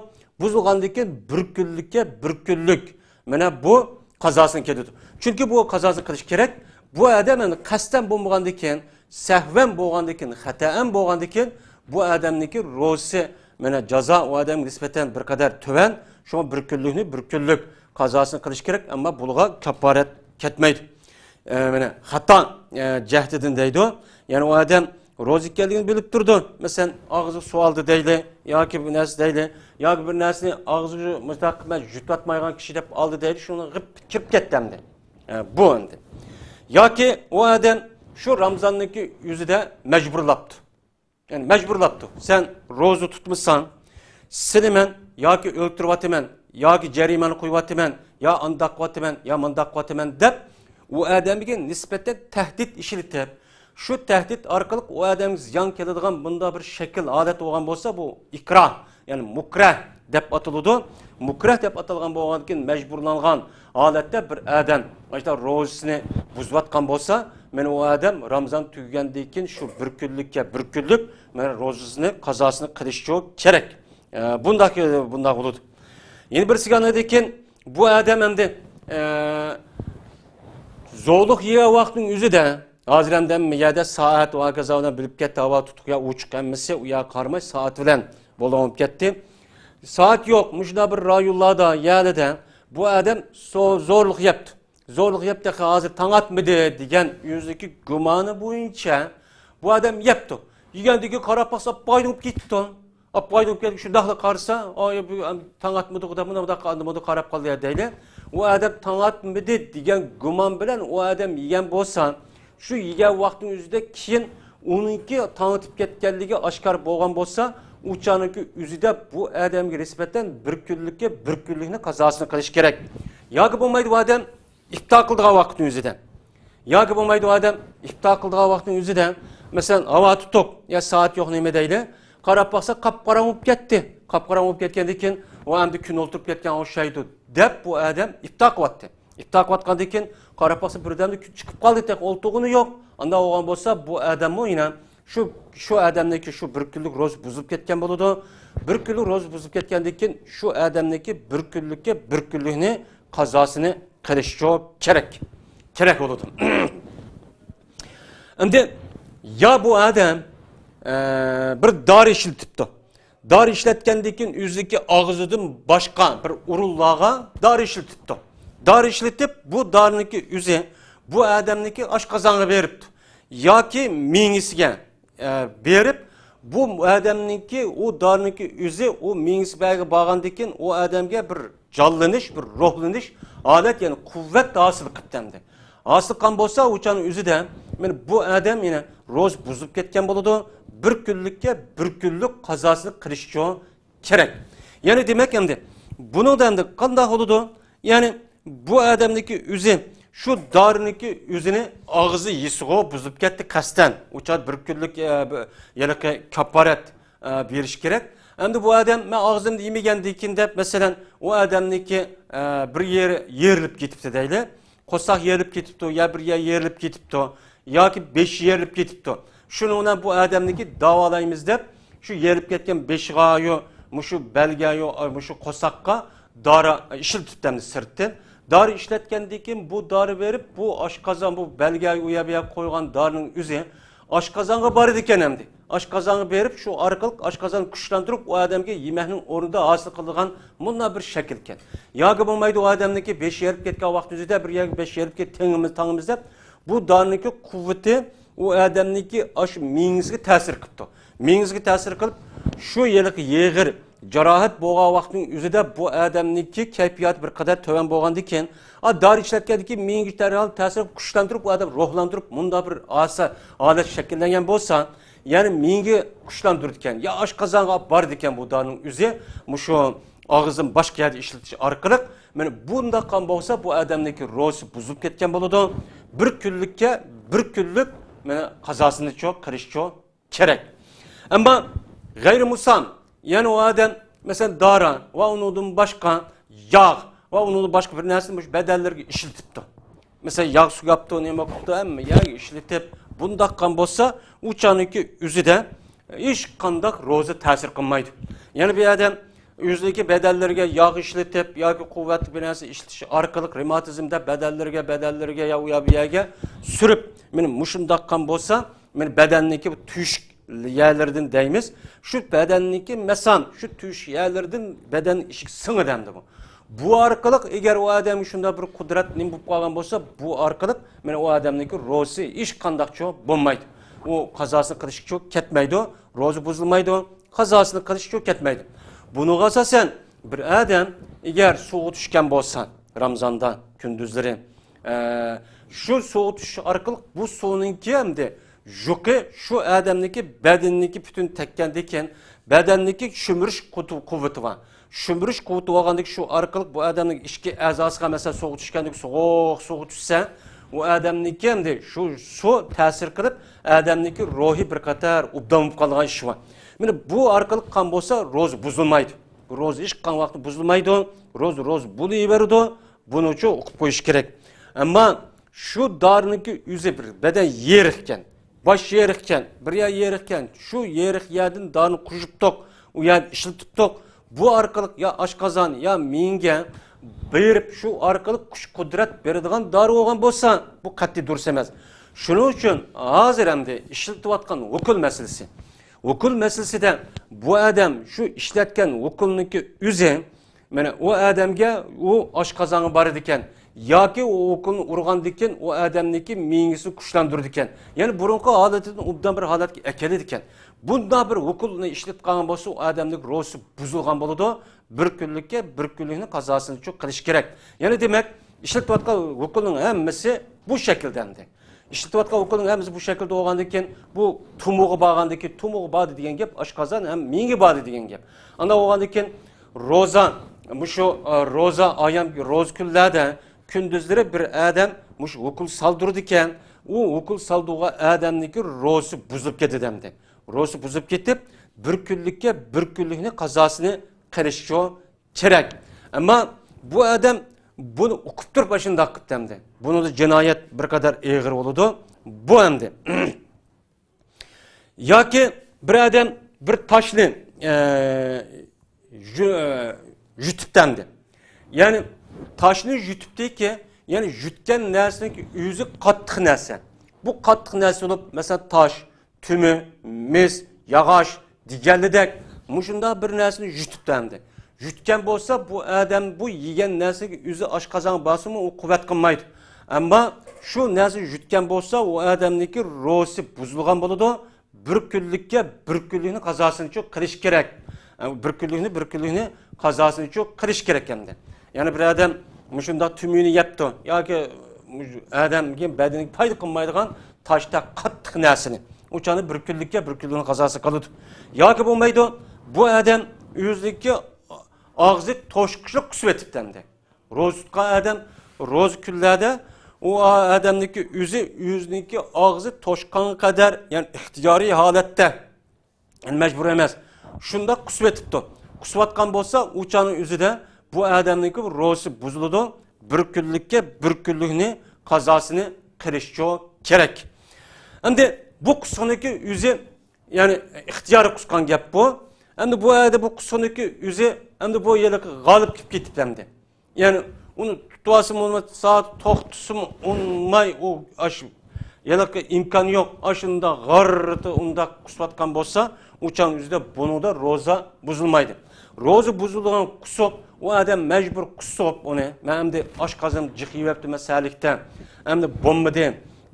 بۇزۇلغاندىن كېيىن بىر كۈنلۈككە بىر كۈنلۈك، مانا بۇ قازاسىنى كېلىدۇ. چۈنكى بۇ قازاسىنى قىلىش كېرەك. بۇ ئادەم ئەمدى قەستەن بولمىغاندىن كېيىن، سەھۋەن بولغاندىن كېيىن، خاتائەن بولغاندىن كېيىن، بۇ ئادەمنىڭكى روزىسى، مانا جازا ئۇ ئادەمگە نىسبەتەن بىر قەدەر تۆۋەن. شۇڭا بىر كۈنلۈكنى بىر كۈنلۈك قازاسىنى قىلىش كېرەك، ئەمما بۇلارغا كاپپارەت كەتمەيدۇ. ئە، مانا خاتا، ئە، جەھىتىدىن دەيدۇ. يەنى ئۇ ئادەم روزا ئىكەنلىكىنى بىلىپ تۇرىدۇ. مەسىلەن، ئاغزىغا سۇ ئالدى دەيلى، ياكى بىر نەرسە دەيلى، ياكى بىر نەرسىنى ئاغزىغا مۇشۇنداق قىلماي يۇتۇۋاتمايدىغان كىشى دەپ ئالدى دەيلى، شۇنىڭغا غىپ كىرىپ كەتتى ئەمدى. ئە، بۇ ئەمدى. ياكى ئۇ ئادەم شۇ رامزاننىڭكى ئۆزىدە مەجبۇرلاپتۇ. يەنى مەجبۇرلاپتۇ. سەن روزا تۇتمىساڭ، سېنى مەن ياكى ئۆلتۈرۈۋاتىمەن، ياكى جەرىمانە قويۇۋاتىمەن، يا ئانداق قىلىۋاتىمەن، يا مانداق قىلىۋاتىمەن دەپ، ئۇ ئادەمگە نىسبەتەن تەھدىت ئىشلىتىپ، شۇ تەھدىت ئارقىلىق ئۇ ئادەمگە زىيان كېلىدىغان بۇنداق بىر شەكىل، ھالەت بولغان بولسا، بۇ ئىكراھ، يەنى مۇكرەھ دەپ ئاتىلىدۇ. مۇكرەھ دەپ ئاتالغان بولغاندىن كېيىن، مەجبۇرلانغان ھالەتتە بىر ئادەم مانا روزىسىنى بۇزۇۋاتقان بولسا، مانا ئۇ ئادەم رامزان تۈگىگەندىن كېيىن شۇ بىر كۈنلۈككە بىر كۈنلۈك مانا روزىسىنى، قازاسىنى قىلىشى كېرەك. ئە، بۇنداق، بۇنداق بولىدۇ. يەنە بىرسىگە ئاندىن كېيىن بۇ ئادەم ئەمدى، ئە، زورلۇق يېگەن ۋاقىتنىڭ ئۆزىدە، ھازىر ئەمدى ھەممە يەردە سائەت ۋە ھاكازا بىلىپ كەتتى، ھاۋا تۇتۇق يا ئوچۇق ھەممىسى، ئۇ يەرگە قارىماي سائەت بىلەن بولىدىغان بولۇپ كەتتى. سائەت يوق، مۇشۇنداق بىر رايونلاردا، يەرلىدە بۇ ئادەم زو-، زورلۇق يەپتۇ. زورلۇق يەپ تېخى ھازىر تاڭ ئاتمىدى دېگەن ئۆزىنىڭكى گۇمانى بويىچە بۇ ئادەم يەپتۇ. يېگەندىن كېيىن قاراپ باقسا، ئاپئايدىڭ بولۇپ كېتىپتۇ. ئاپئايدىڭ بولۇپ كېتىپ شۇنداقلا قارىسا، ئاي، بۇ، ئەم، تاڭ ئاتمىدىغۇ دەپ مۇنداق مۇنداق قىلدى، مۇنداق قاراپ قالدى يا دەيلى. ئۇ ئادەم تاڭ ئاتمىدى دېگەن گۇمان بىلەن ئۇ ئادەم يېگەن بولسا، شۇ يېگەن ۋاقتىنىڭ ئۆزىدە كېيىن ئۇنىڭكى تاڭ ئېتىپ كەتكەنلىكى ئاشكارا بولغان بولسا، ئۇ چاغنىڭكى ئۆزىدە بۇ ئادەمگە نىسبەتەن بىر كۈنلۈككە بىر كۈنلۈكنى قازاسىنى قىلىش كېرەك. ياكى بولمايدۇ، ئۇ ئادەم ئىپتار قىلىدىغان ۋاقىتنىڭ ئۆزىدە. ياكى بولمايدۇ، ئۇ ئادەم ئىپتار قىلىدىغان ۋاقىتنىڭ ئۆزىدە، مەسىلەن، ھاۋا تۇتۇق يا سائەت يوق نېمە دەيلى، قاراپ باقسا، قاپقاراڭغۇ بولۇپ كەتتى. قاپقاراڭغۇ بولۇپ كەتكەندىن كېيىن، ئۇ ئەمدى كۈن ئولتۇرۇپ كەتكەن ئوخشايدۇ، دەپ بۇ ئادەم ئىپتار قىلىۋاتتى. ئىپتار قىلىۋاتقاندىن كېيىن قاراپ باقسا، بىردەمدە كۈن چىقىپ قالدى، تېخى ئولتۇرغىنى يوق. ئانداق بولغان بولسا، بۇ ئادەممۇ يەنە شۇ، شۇ ئادەمنىڭكى شۇ بىر كۈنلۈك روزا بۇزۇلۇپ كەتكەن بولىدۇ. بىر كۈنلۈك روزا بۇزۇلۇپ كەتكەندىن كېيىن، شۇ ئادەمنىڭكى بىر كۈنلۈككە بىر كۈنلۈكنى قازاسىنى قىلىشى كېرەك. كېرەك بولىدۇ. ئەمدى يا بۇ ئادەم، ئە، بىر دارى ئىشلىتىپتۇ. دارى ئىشلەتكەندىن كېيىن ئۆزىنىڭكى ئاغزىدىن باشقا بىر ئورۇنلارغا دارى ئىشلىتىپتۇ. دارى ئىشلىتىپ، بۇ دارىنىڭكى ئۆزى بۇ ئادەمنىڭكى ئاشقازانغا بېرىپتۇ. ياكى مېڭىسىگە، ئە، بېرىپ، بۇ ئادەمنىڭكى، ئۇ دارىنىڭكى ئۆزى ئۇ مېڭىسىگە بارغاندىن كېيىن ئۇ ئادەمگە بىر جانلىنىش، بىر روھلىنىش ھالەت، يەنى قۇۋۋەت ھاسىل قىپتۇ ئەمدى. ھاسىل قىلغان بولسا، ئۇ چاغنىڭ ئۆزىدە، مانا بۇ ئادەم يەنە روزا بۇزۇلۇپ كەتكەن بولىدۇ. بىر كۈنلۈككە بىر كۈنلۈك قازاسىنى قىلىشچۇ كېرەك. يەنى دېمەك، ئەمدى بۇنىڭدا ئەمدى قانداق بولىدۇ؟ يەنى بۇ ئادەمنىڭكى ئۆزى شۇ دارىنىڭكى ئۆزىنى ئاغزى يېسىغۇ بۇزۇپ كەتتى قەستەن. ئۇ چاغ بىر كۈنلۈك، ئە، بىر ھېلىقى كاپپارەت، ئە، بېرىش كېرەك. ئەمدى بۇ ئادەم، مەن ئاغزىمدا يېمىگەندىكىن دەپ، مەسىلەن، ئۇ ئادەمنىڭكى، ئە، بىر يېرى يېرىلىپ كېتىپتۇ دەيلى. قورساق يېرىلىپ كېتىپتۇ، يا بىر يەر يېرىلىپ كېتىپتۇ، ياكى بېشى يېرىلىپ كېتىپتۇ. شۇنىڭ بىلەن بۇ ئادەمنىڭكى داۋالايمىز دەپ، شۇ يېرىلىپ كەتكەن بېشىغا يو، مۇشۇ بەلگە يو، مۇشۇ قورساققا دارى ئىشلىتىپتۇ ئەمدى سىرتتىن. دارى ئىشلەتكەندىن كېيىن بۇ دارى بېرىپ، بۇ ئاشقازان، بۇ بەلگە ئۇ يەر بۇ يەرگە قويغان دارىنىڭ ئۆزى ئاشقازانغا بارىدىكەن ئەمدى. ئاشقازانغا بېرىپ، شۇ ئارقىلىق ئاشقازان كۈچلەندۈرۈپ، ئۇ ئادەمگە يېمەكنىڭ ئورنىدا ھاسىل قىلىدىغان مۇنداق بىر شەكىلكەن. ياكى بولمايدۇ، ئۇ ئادەمنىڭكى بېشى يېرىلىپ كەتكەن ۋاقتىنىڭ ئۆزىدە بىر يەرگە بېشى يېرىلىپ كەتتى، تېڭىمىز، تاڭىمىز دەپ، بۇ دارىنىڭكى قۇۋۋىتى ئۇ ئادەمنىڭكى ئاشۇ مېڭىسىگە تەسىر قىپتۇ. مېڭىسىگە تەسىر قىلىپ، شۇ ھېلىقى يېغىر جاراھەت بولغان ۋاقىتنىڭ ئۆزىدە بۇ ئادەمنىڭكى كەيپىياتى بىر قەدەر تۆۋەن بولغاندىن كېيىن، ئا، دارى ئىشلەتكەندىن كېيىن مېڭىگە دەرھال تەسىر قىلىپ، كۈچلەندۈرۈپ، ئۇ ئادەم روھلاندۇرۇپ، مۇنداق بىر ھاسا-، ھالەت شەكىللەنگەن بولسا، يەنى مېڭىگە كۈچلەندۈرىدىكەن، يا ئاشقازانغا ئاپ بارىدىكەن بۇ دارىنىڭ ئۆزى، مۇشۇ ئاغزىدىن باشقا يەردە ئىشلىتىش ئارقىلىق، مانا بۇنداق قىلغان بولسا، بۇ ئادەمنىڭكى روزىسى بۇزۇلۇپ كەتكەن بولىدۇ. بىر كۈنلۈككە، بىر كۈنلۈك، مانا، قازاسىنىچۇ قىلىشچۇ كېرەك. ئەمما غەيرىي مۇسام، يەنى ئۇ ئادەم، مەسىلەن، دارى ۋە ئۇنىڭدىن باشقا ياغ ۋە ئۇنىڭدىن باشقا بىر نەرسىنى مۇشۇ بەدەنلىرىگە ئىشلىتىپتۇ. مەسىلەن، ياغ سۈرۈپتۇ، نېمە قىپتۇ، ھەممە يەرگە ئىشلىتىپ، بۇنداق قىلغان بولسا، ئۇ چاغنىڭكى ئۆزىدە ھېچقانداق روزا تەسىر قىلمايدۇ. يەنى بۇ ئادەم ئۆزىنىڭكى بەدەنلىرىگە ياغ ئىشلىتىپ ياكى قۇۋۋەتلىك بىر نەرسە ئىشلىتىش ئارقىلىق، رېماتىزم دەپ بەدەنلىرىگە، بەدەنلىرىگە يا ئۇ يەر بۇ يەرگە سۈرۈپ، مانا مۇشۇنداق قىلغان بولسا، مانا بەدەننىڭكى بۇ تۆشۈك يەرلىرىدىن دەيمىز. شۇ بەدەننىڭكى مەسان، شۇ تۆشۈك يەرلىرىدىن بەدەن ئىچىگە سىڭىدۇ ئەمدى بۇ. بۇ ئارقىلىق ئەگەر ئۇ ئادەمگە شۇنداق بىر قۇدرەت نېمە بولۇپ قالغان بولسا، بۇ ئارقىلىق مانا ئۇ ئادەمنىڭكى روزىسى ھېچقانداقچۇ بولمايدۇ. ئۇ قازاسىنى قىلىشقىچۇ كەتمەيدۇ، روزا بۇزۇلمايدۇ، قازاسىنى قىلىشقىچۇ كەتمەيدۇ. بۇنىڭغا ئاساسەن بىر ئادەم ئەگەر سوغۇق چۈشكەن بولسا، رامزاندا كۈندۈزلىرى، ئە، شۇ سوغۇق چۈشۈش ئارقىلىق بۇ سۇنىڭكى ئەمدى يۇقى شۇ ئادەمنىڭكى بەدىنىنىڭكى پۈتۈن تەگكەندىن كېيىن، بەدەننىڭكى شۈمۈرۈش قۇتۇ-، قۇۋۋىتى بار. شۈمۈرۈش قۇۋۋىتى بولغاندىكى شۇ ئارقىلىق بۇ ئادەمنىڭ ئىچكى ئەزاسىغا، مەسىلەن، سوغۇق چۈشكەندىكى سوغۇق، سوغۇق چۈشسە، ئۇ ئادەمنىڭكى ئەمدى شۇ سۇ تەسىر قىلىپ، ئادەمنىڭكى روھى بىر قەدەر ئوبدان بولۇپ قالغان ئىش بار. مانا بۇ ئارقىلىق قىلغان بولسا، روزا بۇزۇلمايدۇ. روزا ھېچقانداق ۋاقىتتا بۇزۇلمايدۇ. روزا، روزا بولۇۋېرىدۇ. بۇنىچۇ ئوقۇپ قويۇش كېرەك. ئەمما شۇ دارىنىڭكى ئۆزى بىر بەدەن يېرىقكەن، باش يېرىقكەن، بىر يەر يېرىقكەن، شۇ يېرىق يەردىن دارىنى قۇيۇپتۇق، ئۇ يەرنى ئىشلىتىپتۇق. بۇ ئارقىلىق يا ئاشقازان، يا مېڭىگە بېرىپ، شۇ ئارقىلىق كۈچ-قۇدرەت بېرىدىغان دارى بولغان بولسا، بۇ قەتئىي دۇرۇس ئەمەس. شۇنىڭ ئۈچۈن ھازىر ئەمدى ئىشلىتىۋاتقان ئوكۇل مەسىلىسى. ئوكۇل مەسىلىسىدە بۇ ئادەم شۇ ئىشلەتكەن ئوكۇلنىڭكى ئۆزى، مانا، ئۇ ئادەمگە ئۇ ئاشقازانغا بارىدىكەن ياكى ئۇ ئوكۇلنى ئۇرغاندىكىن ئۇ ئادەمنىڭكى مېڭىسىنى كۈچلەندۈرىدىكەن. يەنى بۇرۇنقى ھالىتىدىن ئوبدان بىر ھالەتكە ئەكېلىدىكەن. بۇنداق بىر ئوكۇلنى ئىشلىتىپ قالغان بولسا، ئۇ ئادەمنىڭ روزىسى بۇزۇلغان بولىدۇ. بىر كۈنلۈككە بىر كۈنلۈكنى قازاسىنىچۇ قىلىش كېرەك. يەنى دېمەك، ئىشلىتىۋاتقان ئوكۇلنىڭ ھەممىسى بۇ شەكىلدە ئەمدى. ئىشلىتىۋاتقان ئوكۇلنىڭ ھەممىسى بۇ شەكىلدە بولغاندىن كېيىن، بۇ تۇمۇغا بارغاندىن كېيىن، تۇمۇغا باردى دېگەن گەپ، ئاشقازان ھەم مېڭىگە باردى دېگەن گەپ. ئانداق بولغاندىن كېيىن، روزا، مۇشۇ، ئە، روزا ئايام، روزا كۈنلەردە كۈندۈزلىرى بىر ئادەم مۇشۇ ئوكۇل سالدۇرىدىكەن، ئۇ ئوكۇل سالدۇرغان ئادەمنىڭكى روزىسى بۇزۇلۇپ كېتىدۇ ئەمدى. روزىسى بۇزۇلۇپ كېتىپ، بىر كۈنلۈككە بىر كۈنلۈكنى قازاسىنى قىلىشچۇ كېرەك. ئەمما بۇ ئادەم بۇنى ئۇقۇپ تۇرۇپ ئاشۇنداق قىپتۇ ئەمدى. بۇنىڭدا جىنايەت بىر قەدەر ئېغىر بولىدۇ. بۇ ئەمدى. ياكى بىر ئادەم بىر تاشنى، ئە، يۇ-، ئە، يۇتۇپتۇ ئەمدى. يەنى تاشنى يۇتۇپتىكى، يەنى يۇتقان نەرسىنىڭ ئۆزى قاتتىق نەرسە. بۇ قاتتىق نەرسە بولۇپ، مەسىلەن، تاش، تۈمۈ، مىس، ياغاچ دېگەنلىدەك مۇشۇنداق بىر نەرسىنى يۇتۇپتۇ ئەمدى. يۇتقان بولسا، بۇ ئادەم بۇ يېگەن نەرسىگە ئۆزى ئاشقازان بارسىمۇ، ئۇ قۇۋۋەت قىلمايدۇ. ئەمما شۇ نەرسە يۇتقان بولسا، ئۇ ئادەمنىڭكى روزىسى بۇزۇلغان بولىدۇ. بىر كۈنلۈككە بىر كۈنلۈكنى قازاسىنىچۇ قىلىش كېرەك. بىر كۈنلۈكنى، بىر كۈنلۈكنى قازاسىنىچۇ قىلىش كېرەك ئەمدى. يەنە بىر ئادەم مۇشۇنداق تۈمۈنى يەپتۇ ياكى ئادەمگە بەدىنىگە پايدا قىلمايدىغان تاشتا قاتتىق نەرسىنى، ئۇ چاغدا بىر كۈنلۈككە بىر كۈنلۈكنى قازاسى قىلىدۇ. ياكى بولمايدۇ، بۇ ئادەم ئۆزىنىڭكى ئاغزى توشقۇچلۇق قۇسۇۋېتىپتۇ ئەمدى. روزا تۇتقان ئادەم روزا كۈنلەردە ئۇ ئادەمنىڭكى ئۆزى ئۆزىنىڭكى ئاغزى توشقانغا قەدەر، يەنى ئىختىيارىي ھالەتتە، يەنى مەجبۇر ئەمەس، شۇنداق قۇسۇۋېتىپتۇ. قۇسۇۋاتقان بولسا، ئۇ چاغنىڭ ئۆزىدە بۇ ئادەمنىڭكى روزىسى بۇزۇلىدۇ. بىر كۈنلۈككە بىر كۈنلۈكنى قازاسىنى قىلىشچۇ كېرەك. ئەمدى بۇ قۇسقىنىڭكى ئۆزى، يەنى ئىختىيارىي قۇسقان گەپ بۇ. ئەمدى بۇ يەردە بۇ قۇسقىنىڭكى ئۆزى، ئەمدى بۇ ھېلىقى غالىب كېلىپ كېتىپتۇ ئەمدى. يەنى ئۇنى تۇتۇۋالسىمۇ بولماس، سائەت توختىسىمۇ ئۇنىماي، ئۇ ئاش-، ھېلىقى ئىمكان يوق. ئاشۇنداق غاررىتى ئۇنداق قۇسۇۋاتقان بولسا، ئۇ چاغنىڭ ئۆزىدە بۇنىڭدا روزا بۇزۇلمايدۇ. روزا بۇزۇلىدىغان قۇسۇق، ئۇ ئادەم مەجبۇر قۇسۇپ ئۇنى، مەن ئەمدى ئاشقازىنىم جىق يېۋەپتۇ مەسەلىكتە، ئەمدى بولمىدى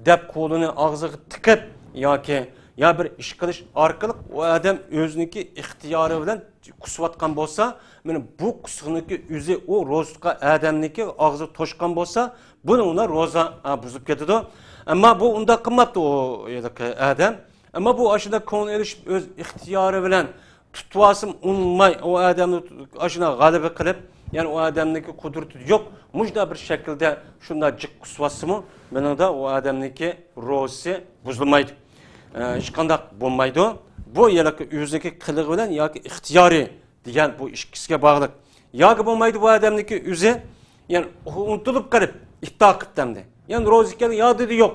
دەپ قولىنى ئاغزىغا تىقىپ ياكى يا بىر ئىش قىلىش ئارقىلىق ئۇ ئادەم ئۆزىنىڭكى ئىختىيارى بىلەن قۇسۇۋاتقان بولسا، مانا بۇ قۇسۇقنىڭكى ئۆزى ئۇ روزا تۇتقان ئادەمنىڭكى ئاغزى توشقان بولسا، بۇنىڭ بىلەن روزا، ئا، بۇزۇلۇپ كېتىدۇ. ئەمما بۇ ئۇنداق قىلماپتۇ ئۇ ھېلىقى ئادەم. ئەمما بۇ ئاشۇنداق كۆڭۈل ئېلىشىپ ئۆز ئىختىيارى بىلەن تۇتۇۋالسىمۇ ئۇنىماي، ئۇ ئادەمنى ئاشۇنداق غەلىبە قىلىپ، يەنى ئۇ ئادەمنىڭكى قۇدرىتى يوق، مۇشۇنداق بىر شەكىلدە شۇنداق جىق قۇسۇۋاتسىمۇ، مېنىڭدا ئۇ ئادەمنىڭكى روزىسى بۇزۇلمايدۇ. ئە، ھېچقانداق بولمايدۇ. بۇ ھېلىقى ئۆزىنىڭكى قىلىقى بىلەن ياكى ئىختىيارى دېگەن بۇ ئىككىسىگە باغلىق. ياكى بولمايدۇ بۇ ئادەمنىڭكى ئۆزى، يەنى ئۇنتۇلۇپ قېلىپ ئىپتار قىپتۇ ئەمدى. يەنى روزا ئىكەنلىكى يادىدا يوق.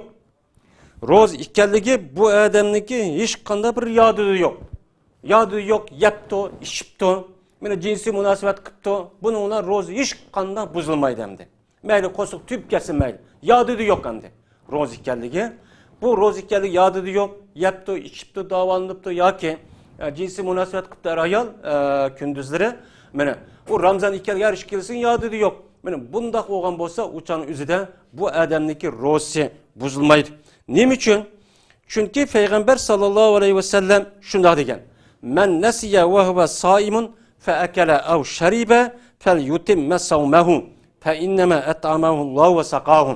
روزا ئىكەنلىكى بۇ ئادەمنىڭكى ھېچقانداق بىر يادىدا يوق. يادىدا يوق، يەپتۇ، ئىچىپتۇ، مانا جىنسىي مۇناسىۋەت قىپتۇ. بۇنىڭ بىلەن روزا ھېچقانداق بۇزۇلمايدۇ ئەمدى. مەيلى قورسىقى تۈگىپ كەتسۇن مەيلى. يادىدا يوق ئەمدى روزا ئىكەنلىكى. بۇ روزا ئىكەنلىكى يادىدا يوق. يەپتۇ، ئىچىپتۇ، داۋالىنىپتۇ ياكى، ئە، جىنسىي مۇناسىۋەت قىپتۇ ئەر-ئايال، ئە، كۈندۈزلىرى. مانا، ئۇ رامزان ئىكەنلىكى ھەر ئىككىلىسىنىڭ يادىدا يوق. مانا بۇنداق بولغان بولسا، ئۇ چاغنىڭ ئۆزىدە بۇ ئادەمنىڭكى روزىسى بۇزۇلمايدۇ. نېمە ئۈچۈن؟ چۈنكى پەيغەمبەر ساللاللاھۇ ئەلەيھى ۋەسەللەم شۇنداق دېگەن: مەن نەسىيە ۋەھۇۋە سائىمۇن فەئەكەلە ئەۋ شەرىبە فەليۇتىممە سەۋمەھۇ فەئىننەما ئەتئەمەھۇللاھۇ ۋە سەقاھۇ.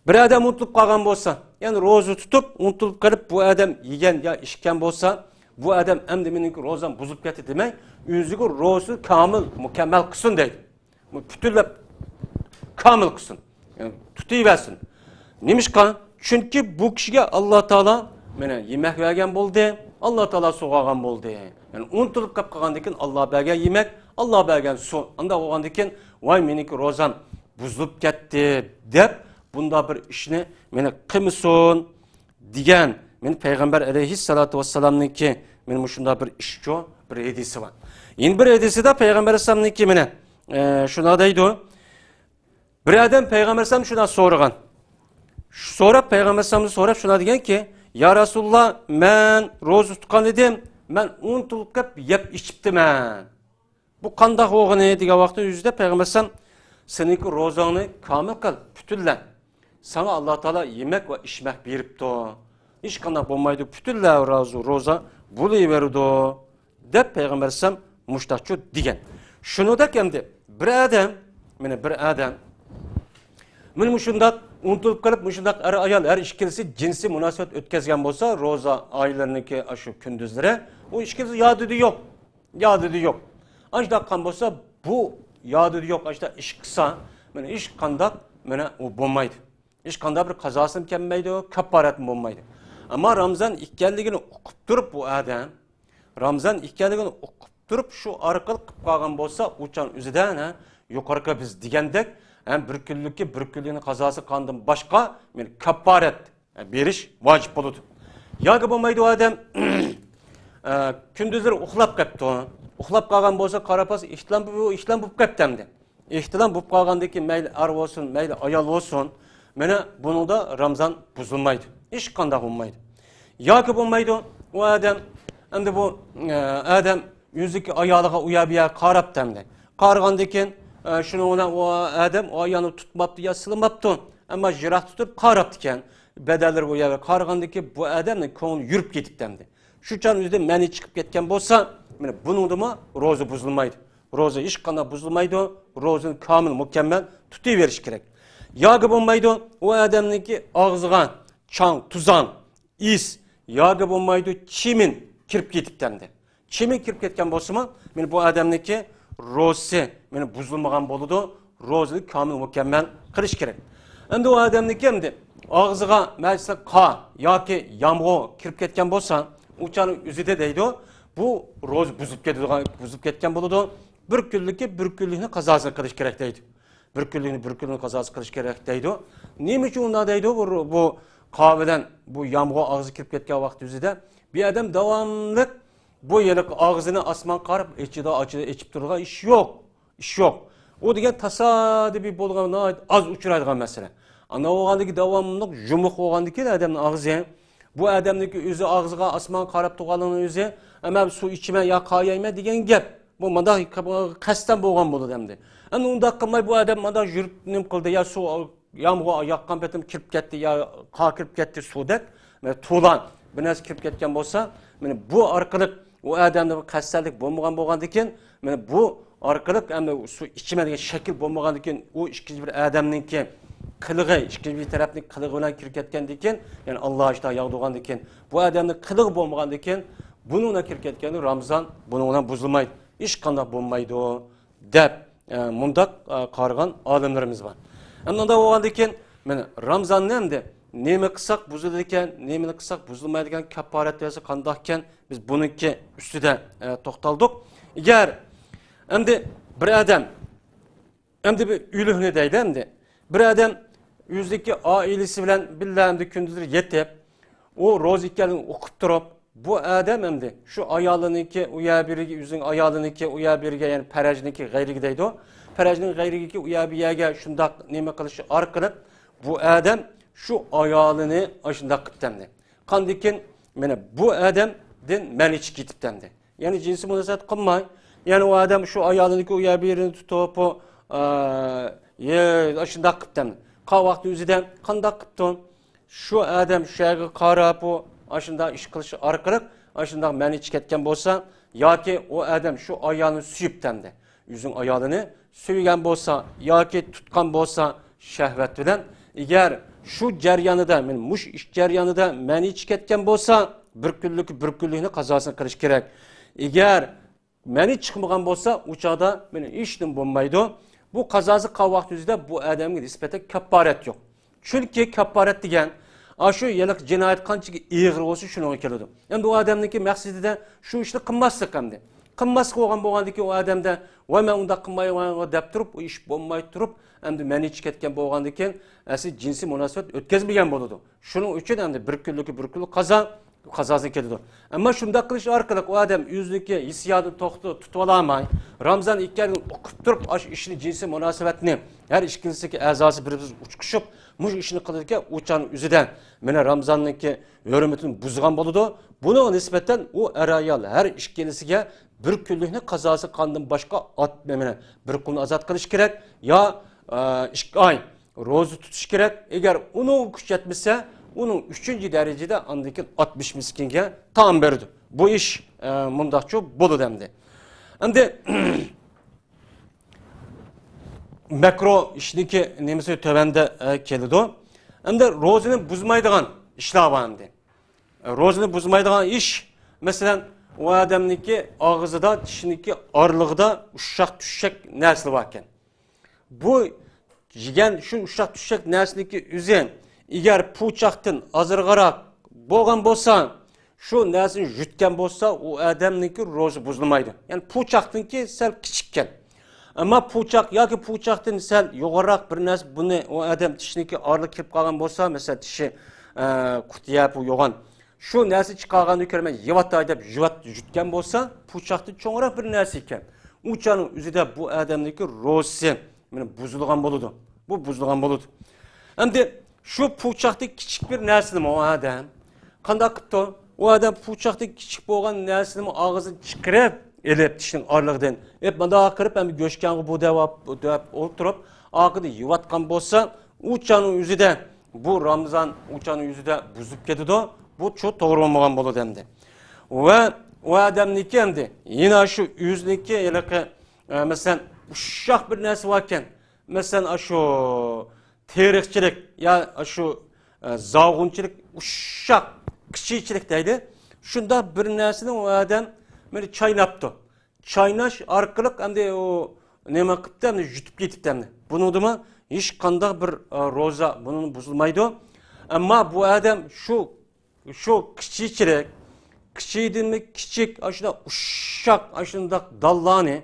بىر ئادەم ئۇنتۇلۇپ قالغان بولسا، يەنى روزا تۇتۇپ، ئۇنتۇلۇپ قېلىپ، بۇ ئادەم يېگەن يا ئىچكەن بولسا، بۇ ئادەم ئەمدى مېنىڭكى روزام بۇزۇلۇپ كەتتى دېمەي، ئۆزىگە روزىنى كامىل، مۇكەممەل قىلسۇن دەيدۇ. پۈتۈنلەپ كامىل قىلسۇن. يەنى تۇتۇۋەرسۇن. نېمىشقا؟ چۈنكى بۇ كىشىگە ئاللا تائالا، مانا، يېمەك بەرگەن بولدى، ئاللا تائالا سۇ بەرگەن بولدى. يەنى ئۇنتۇلۇپ قېلىپ قالغاندىن كېيىن، ئاللا بەرگەن يېمەك، ئاللا بەرگەن سۇ. ئانداق بولغاندىن كېيىن، ۋاي، مېنىڭكى روزام بۇزۇلۇپ كەتتى دەپ، بۇنداق بىر ئىشنى مانا قىلمىسۇن دېگەن، مانا پەيغەمبەر ئەلەيھىسسالاتۇ ۋەسسالامنىڭكى مانا مۇشۇنداق بىر ئىشچۇ، بىر ھەدىسى بار. يەنە بىر ھەدىسىدە پەيغەمبەر ئەلەيھىسسالامنىڭكى مانا، ئە، شۇنداق دەيدۇ. بىر ئادەم پەيغەمبەر ئەلەيھىسسالام شۇنداق سورىغان. سوراپ پەيغەمبەر ئەلەيھىسسالامدىن سوراپ شۇنداق دېگەنكى، يا رەسۇلاللا، مەن روزا تۇتقان ئىدىم، مەن ئۇنتۇلۇپ قېلىپ يەپ ئىچىپتىمەن. بۇ قانداق بولغىنى دېگەن ۋاقىتتا يۈزىدە پەيغەمبەر ئەلەيھىسسالام سېنىڭكى روزاڭنى كامىل قىل، پۈتۈنلە. ساڭا ئاللا تائالا يېمەك ۋە ئىچمەك بېرىپتۇ. ھېچقانداق بولمايدۇ، پۈتۈنلە روزا، روزا بولۇۋېرىدۇ، دەپ پەيغەمبەر ئەلەيھىسسالام مۇشتاقچۇ دېگەن. شۇنىڭدەك ئەمدى بىر ئادەم، مانا بىر ئادەم، مانا مۇشۇنداق ئۇنتۇلۇپ قېلىپ، مۇشۇنداق ئەر-ئايال ھەر ئىككىلىسى جىنسىي مۇناسىۋەت ئۆتكەزگەن بولسا، روزا ئايلىرىنىڭكى ئاشۇ كۈندۈزلىرى، ئۇ ئىككىلىسى يادىدا يوق. يادىدا يوق. ئاشۇنداق قىلغان بولسا، بۇ يادىدا يوق، ئاشۇنداق ئىش قىلسا، مانا ھېچقانداق، مانا ئۇ بولمايدۇ. ھېچقانداق بىر قازاسىمۇ كەلمەيدۇ، كاپپارەتمۇ بولمايدۇ. ئەمما رامزان ئىكەنلىكىنى ئۇقۇپ تۇرۇپ بۇ ئادەم، رامزان ئىكەنلىكىنى ئۇقۇپ تۇرۇپ، شۇ ئارقىلىق قىلىپ قالغان بولسا، ئۇ چاغ ئۆزىدە، ھە، يۇقىرىقى بىز دېگەندەك، ھەم بىر كۈنلۈككە بىر كۈنلۈكنى قازاسى قىلغاندىن باشقا، مانا كاپپارەت بېرىش ۋاجىپ بولىدۇ. ياكى بولمايدۇ ئادەم، ئە، كۈندۈزلىرى ئۇخلاپ قېپتۇ. ئۇخلاپ قالغان بولسا، قاراپاس ئىھتىلام، بۇ ئىھتىلام بولۇپ قېپتۇ ئەمدى. ئېھتىلام بولۇپ قالغاندىكىن، مەيلى ئەر بولسۇن، مەيلى ئايال بولسۇن، مانا بۇنىڭدا رامزان بۇزۇلمايدۇ. ھېچقانداق بولمايدۇ. ياكى بولمايدۇ، ئۇ ئادەم، ئەمدى بۇ، ئە، ئادەم ئۆزىدىكى ئايالىغا ئۇ يەر بۇ يەرگە قاراپتۇ ئەمدى. قارىغاندىكىن، ئە، شۇنىڭ بىلەن ئۇ ئادەم ئۇ ئايالنى تۇتماپتۇ يا سىلىماپتۇ، ئەمما يىراقتا تۇرۇپ قاراپتىكەن. بەدەنلىرى بۇ يەرگە قارىغاندىكىن بۇ ئادەمنىڭ كۆڭلى يۈرۈپ كېتىپتۇ ئەمدى. شۇ چاغ ئۆزىدىن مەنى چىقىپ كەتكەن بولسا، مانا بۇنىڭدىمۇ روزا بۇزۇلمايدۇ. روزا ھېچقانداق بۇزۇلمايدۇ، روزىنى كامىل، مۇكەممەل تۇتۇۋېرىش كېرەك. ياكى بولمايدۇ، ئۇ ئادەمنىڭكى ئاغزىغا چاڭ، تۇزاڭ، ئىس، ياكى بولمايدۇ، چىمىن كىرىپ كېتىپتۇ ئەمدى. چىمىن كىرىپ كەتكەن بولسىمۇ، مانا بۇ ئادەمنىڭكى روزىسى مانا بۇزۇلمىغان بولىدۇ، روزىنى كامىل، مۇكەممەل قىلىش كېرەك. ئەمدى ئۇ ئادەمنىڭكى ئەمدى ئاغزىغا مەسىلەن قا ياكى يامغۇر كىرىپ كەتكەن بولسا، ئۇ چاغنىڭ ئۆزىدە دەيدۇ، بۇ روزا بۇزۇپ كېتىدىغان، بۇزۇپ كەتكەن بولىدۇ. بىر كۈنلۈككە بىر كۈنلۈكنى قازاسىنى قىلىش كېرەك دەيدۇ. بىر كۈنلۈكنى بىر كۈنلۈكنى قازاسى قىلىش كېرەك دەيدۇ. نېمە ئۈچۈن ئۇنداق دەيدۇ؟ بۇ، بۇ قا بىلەن بۇ يامغۇر ئاغزىغا كىرىپ كەتكەن ۋاقىت ئۆزىدە بۇ ئادەم داۋاملىق بۇ ھېلىقى ئاغزىنى ئاسمانغا قاراپ ئېچىدۇ، ئاچىدۇ، ئېچىپ تۇرىدىغان ئىش يوق. ئىش يوق. ئۇ دېگەن تاسادىپىي بولغان، ناھايىتى ئاز ئۇچرايدىغان مەسىلە. ئانداق بولغاندىكىن داۋاملىق يۇمۇق بولغاندىكىن ئادەمنىڭ ئاغزى، بۇ ئادەمنىڭكى ئۆزى ئاغزىغا، ئاسمانغا قاراپ تۇرغانلىقنىڭ ئۆزى، ئەمما سۇ ئىچىمەن يا قا يەيمەن دېگەن گەپ. بۇ مۇنداق قەستەن بولغان بولىدۇ ئەمدى. ئەمدى ئۇنداق قىلماي بۇ ئادەم مۇنداق يۈرۈپ نېمە قىلدى، يا سۇ يامغۇر ياغقان پېتىم كىرىپ كەتتى، يا قار كىرىپ كەتتى، سۇدەك، مانا تۇلان بىر نەرسە كىرىپ كەتكەن بولسا، مانا بۇ ئارقىلىق ئۇ ئادەمدە بىر قەستەنلىك بولمىغان بولغاندىكىن، مانا بۇ ئارقىلىق ئەمدى سۇ ئىچىمەن دېگەن شەكىل بولمىغاندىكىن، ئۇ ئىككىنچى بىر ئادەمنىڭكى قىلىقى، ئىككىنچى بىر تەرەپنىڭ قىلىقى بىلەن كىرىپ كەتكەندىكىن، يەنى ئاللا ئىشتا ياغدۇرغاندىكىن، بۇ ئادەمنىڭ قىلىقى بولمىغاندىكىن، بۇنىڭ بىلەن كىرىپ كەتكەندە رامزان بۇنىڭ بىلەن بۇزۇلمايدۇ، ھېچقانداق بولمايدۇ، دەپ، ئە، مۇنداق، ئە، قارىغان ئالىملىرىمىز بار. ئەمدى ئۇنداق بولغاندىكىن، مانا رامزاننى ئەمدى نېمە قىلساق بۇزۇلىدىكەن، نېمىنى قىلساق بۇزۇلمايدىكەن، كاپپارەت بەرسە قانداقكەن، بىز بۇنىڭكى ئۈستىدە، ئە، توختالدۇق. ئەگەر ئەمدى بىر ئادەم، ئەمدى بىر ئۆلۈكنى دەيلى ئەمدى، بىر ئادەم ئۆزىدىكى ئائىلىسى بىلەن بىللە ئەمدى كۈندۈزلىرى يېتىپ، ئۇ روزا ئىكەنلىكىنى ئۇقۇپ تۇرۇپ، بۇ ئادەم ئەمدى شۇ ئايالىنىڭكى ئۇ يەر بىرىگە، ئۆزىنىڭ ئايالىنىڭكى ئۇ يەر بىرىگە، يەنى پەرەجنىڭكى غەيرىگە دەيدۇ. پەرەجنىڭ غەيرىگىكى ئۇ يەر بۇ يەرگە شۇنداق نېمە قىلىشى ئارقىلىق بۇ ئادەم شۇ ئايالىنى ئاشۇنداق قىپتەمدى. قاندىكىن مانا بۇ ئادەمدىن مەنى چىقىپ كېتىپتەمدى. يەنى جىنسىي مۇناسىۋەت قىلماي، يەنى ئۇ ئادەم شۇ ئايالىنىڭكى ئۇ يەر بۇ يېرىنى تۇتۇپ، ئۇ، ئا، يە-، ئاشۇنداق قىپتەمدى. قالغان ۋاقىتنىڭ ئۆزىدە قانداق قىپتۇ؟ شۇ ئادەم شۇ يەرگە قاراپ، ئۇ ئاشۇنداق ئىش قىلىش ئارقىلىق ئاشۇنداق مەنى چىقىپ كەتكەن بولسا، ياكى ئۇ ئادەم شۇ ئايالنى سۆيۈپتەمدى. ئۆزىنىڭ ئايالىنى سۆيگەن بولسا ياكى تۇتقان بولسا شەھۋەت بىلەن، ئەگەر شۇ جەريانىدا، مانا مۇشۇ ئىش جەريانىدا مەنى چىقىپ كەتكەن بولسا، بىر كۈنلۈك، بىر كۈنلۈكنى قازاسىنى قىلىش كېرەك. ئەگەر مەنى چىقمىغان بولسا، ئۇ چاغدا مانا ھېچنېمە بولمايدۇ. بۇ قازاسى قالغان ۋاقىت ئۆزىدە بۇ ئادەمگە نىسبەتەن كاپپارەت يوق. چۈنكى كاپپارەت دېگەن، ئاشۇ ھېلىقى جىنايەت قانچىكى ئېغىر بولسا، شۇنىڭغا كېلىدۇ. ئەمدى ئۇ ئادەمنىڭكى مەقسىتىدە شۇ ئىشنى قىلماسلىق ئەمدى. قىلماسلىق بولغان بولغاندىكىن ئۇ ئادەمدە، ۋاي، مەن ئۇنداق قىلمايمەن دەپ تۇرۇپ، ئۇ ئىش بولماي تۇرۇپ، ئەمدى مەنى چىقىپ كەتكەن بولغاندىكىن، ئەسلى جىنسىي مۇناسىۋەت ئۆتكۈزمىگەن بولىدۇ. شۇنىڭ ئۈچۈن ئەمدى بىر كۈنلۈكى بىر كۈنلۈك قازا، قازاسى كېلىدۇ. ئەمما شۇنداق قىلىش ئارقىلىق ئۇ ئادەم ئۆزىنىڭكى ھېسسىياتىنى توختىتىپ تۇتۇۋالالماي، رامزان ئىكەنلىكىنى ئۇقۇپ تۇرۇپ، ئاشۇ ئىشنى، جىنسىي مۇناسىۋەتنى ھەر ئىككىلىسىدىكى ئەزاسى بىر-بىرىگە ئۇچقۇشۇپ، مۇشۇ ئىشنى قىلىدىكەن، ئۇ چاغنىڭ ئۆزىدە مانا رامزاننىڭكى ھۆرمىتىنى بۇزغان بولىدۇ. بۇنىڭغا نىسبەتەن ئۇ ئەر-ئايال ھەر ئىككىلىسىگە بىر كۈنلۈكنى قازاسى قاندىن باشقا ئات-، مانا بىر قۇلنى ئازاد قىلىش كېرەك يا، ئە، ئىككى ئاي روزا تۇتۇش كېرەك. ئەگەر ئۇنىڭغا كۈچ يەتمىسە، ئۇنىڭ ئۈچىنچى دەرىجىدە ئاندىن كېيىن ئاتمىش مىسكىنگە تائام بېرىدۇ. بۇ ئىش، ئە، مۇنداقچۇ بولىدۇ ئەمدى. ئەمدى مەكرۇ ئىشنىڭكى نېمىسى تۆۋەندە، ئە، كېلىدۇ. ئەمدى روزىنى بۇزمايدىغان ئىشلار بار ئەمدى. روزىنى بۇزمايدىغان ئىش، مەسىلەن، ئۇ ئادەمنىڭكى ئاغزىدا، چىشىنىڭكى ئارىلىقىدا ئۇششاق چۈششەك نەرسىلەر باركەن. بۇ يېگەن شۇ ئۇششاق چۈششەك نەرسىنىڭكى ئۆزى ئەگەر پۇچاقتىن ئازراقراق بولغان بولسا، شۇ نەرسىنى يۇتقان بولسا، ئۇ ئادەمنىڭكى روزا بۇزۇلمايدۇ. يەنى پۇچاقتىنكى سەل كىچىككەن. ئەمما پۇچاق ياكى پۇچاقتىن سەل يۇقىرىراق بىر نەرسە بۇنى ئۇ ئادەم چىشىنىڭكى ئارىلىقىغا كىرىپ قالغان بولسا، مەسىلەن، چىشى، ئە، قۇتى يەپ يوغان. شۇ نەرسە چىقارغاندا كۆرىمەن، يەۋاتاي دەپ يۇۋات-، يۇتقان بولسا، پۇچاقتىن چوڭراق بىر نەرسە ئىكەن. ئۇ چاغنىڭ ئۆزىدە بۇ ئادەمنىڭكى روزىسى مانا بۇزۇلغان بولىدۇ. بۇ بۇزۇلغان بولىدۇ. ئەمدى شۇ پۇچاقتىن كىچىك بىر نەرسىنىمۇ ئۇ ئادەم قانداق قىپتۇ؟ ئۇ ئادەم پۇچاقتىن كىچىك بولغان نەرسىنىمۇ ئاغزىدىن چىقىرىپ، ئېلىپ چىشنىڭ ئارىلىقىدىن، ئېلىپ مۇنداق قىلىپ، ئەمدى گۆشكەڭگە بۇ دەۋاپ دەپ ئولتۇرۇپ، ئارقىدىن يۇۋاتقان بولسا، ئۇ چاغنىڭ ئۆزىدە بۇ رامزان، ئۇ چاغنىڭ ئۆزىدە بۇزۇپ كېتىدۇ. بۇ چۇ توغرا بولمىغان بولىدۇ ئەمدى. ۋە ئۇ ئادەمنىڭكى ئەمدى يەنە شۇ ئۆزىنىڭكى ھېلىقى، ئە، مەسىلەن، ئۇششاق بىر نەرسە باركەن، مەسىلەن، ئاشۇ تېرىقچىلىك يا ئاشۇ، ئە، زاغۇنچىلىك، ئۇششاق كىچىكچىلىك دەيلى. شۇنداق بىر نەرسىنى ئۇ ئادەم مانا چايناپتۇ. چايناش ئارقىلىق ئەمدى ئۇ نېمە قىپتۇ، ئەمدى يۇتۇپ كېتىپتۇ ئەمدى. بۇنىڭدىمۇ ھېچقانداق بىر، ئە، روزا بۇنىڭ بۇزۇلمايدۇ. ئەمما بۇ ئادەم شۇ شۇ كىچىكچىلىك، كىچىكىدىنمۇ كىچىك، ئاشۇنداق ئۇششاق، ئاشۇنداق دانلارنى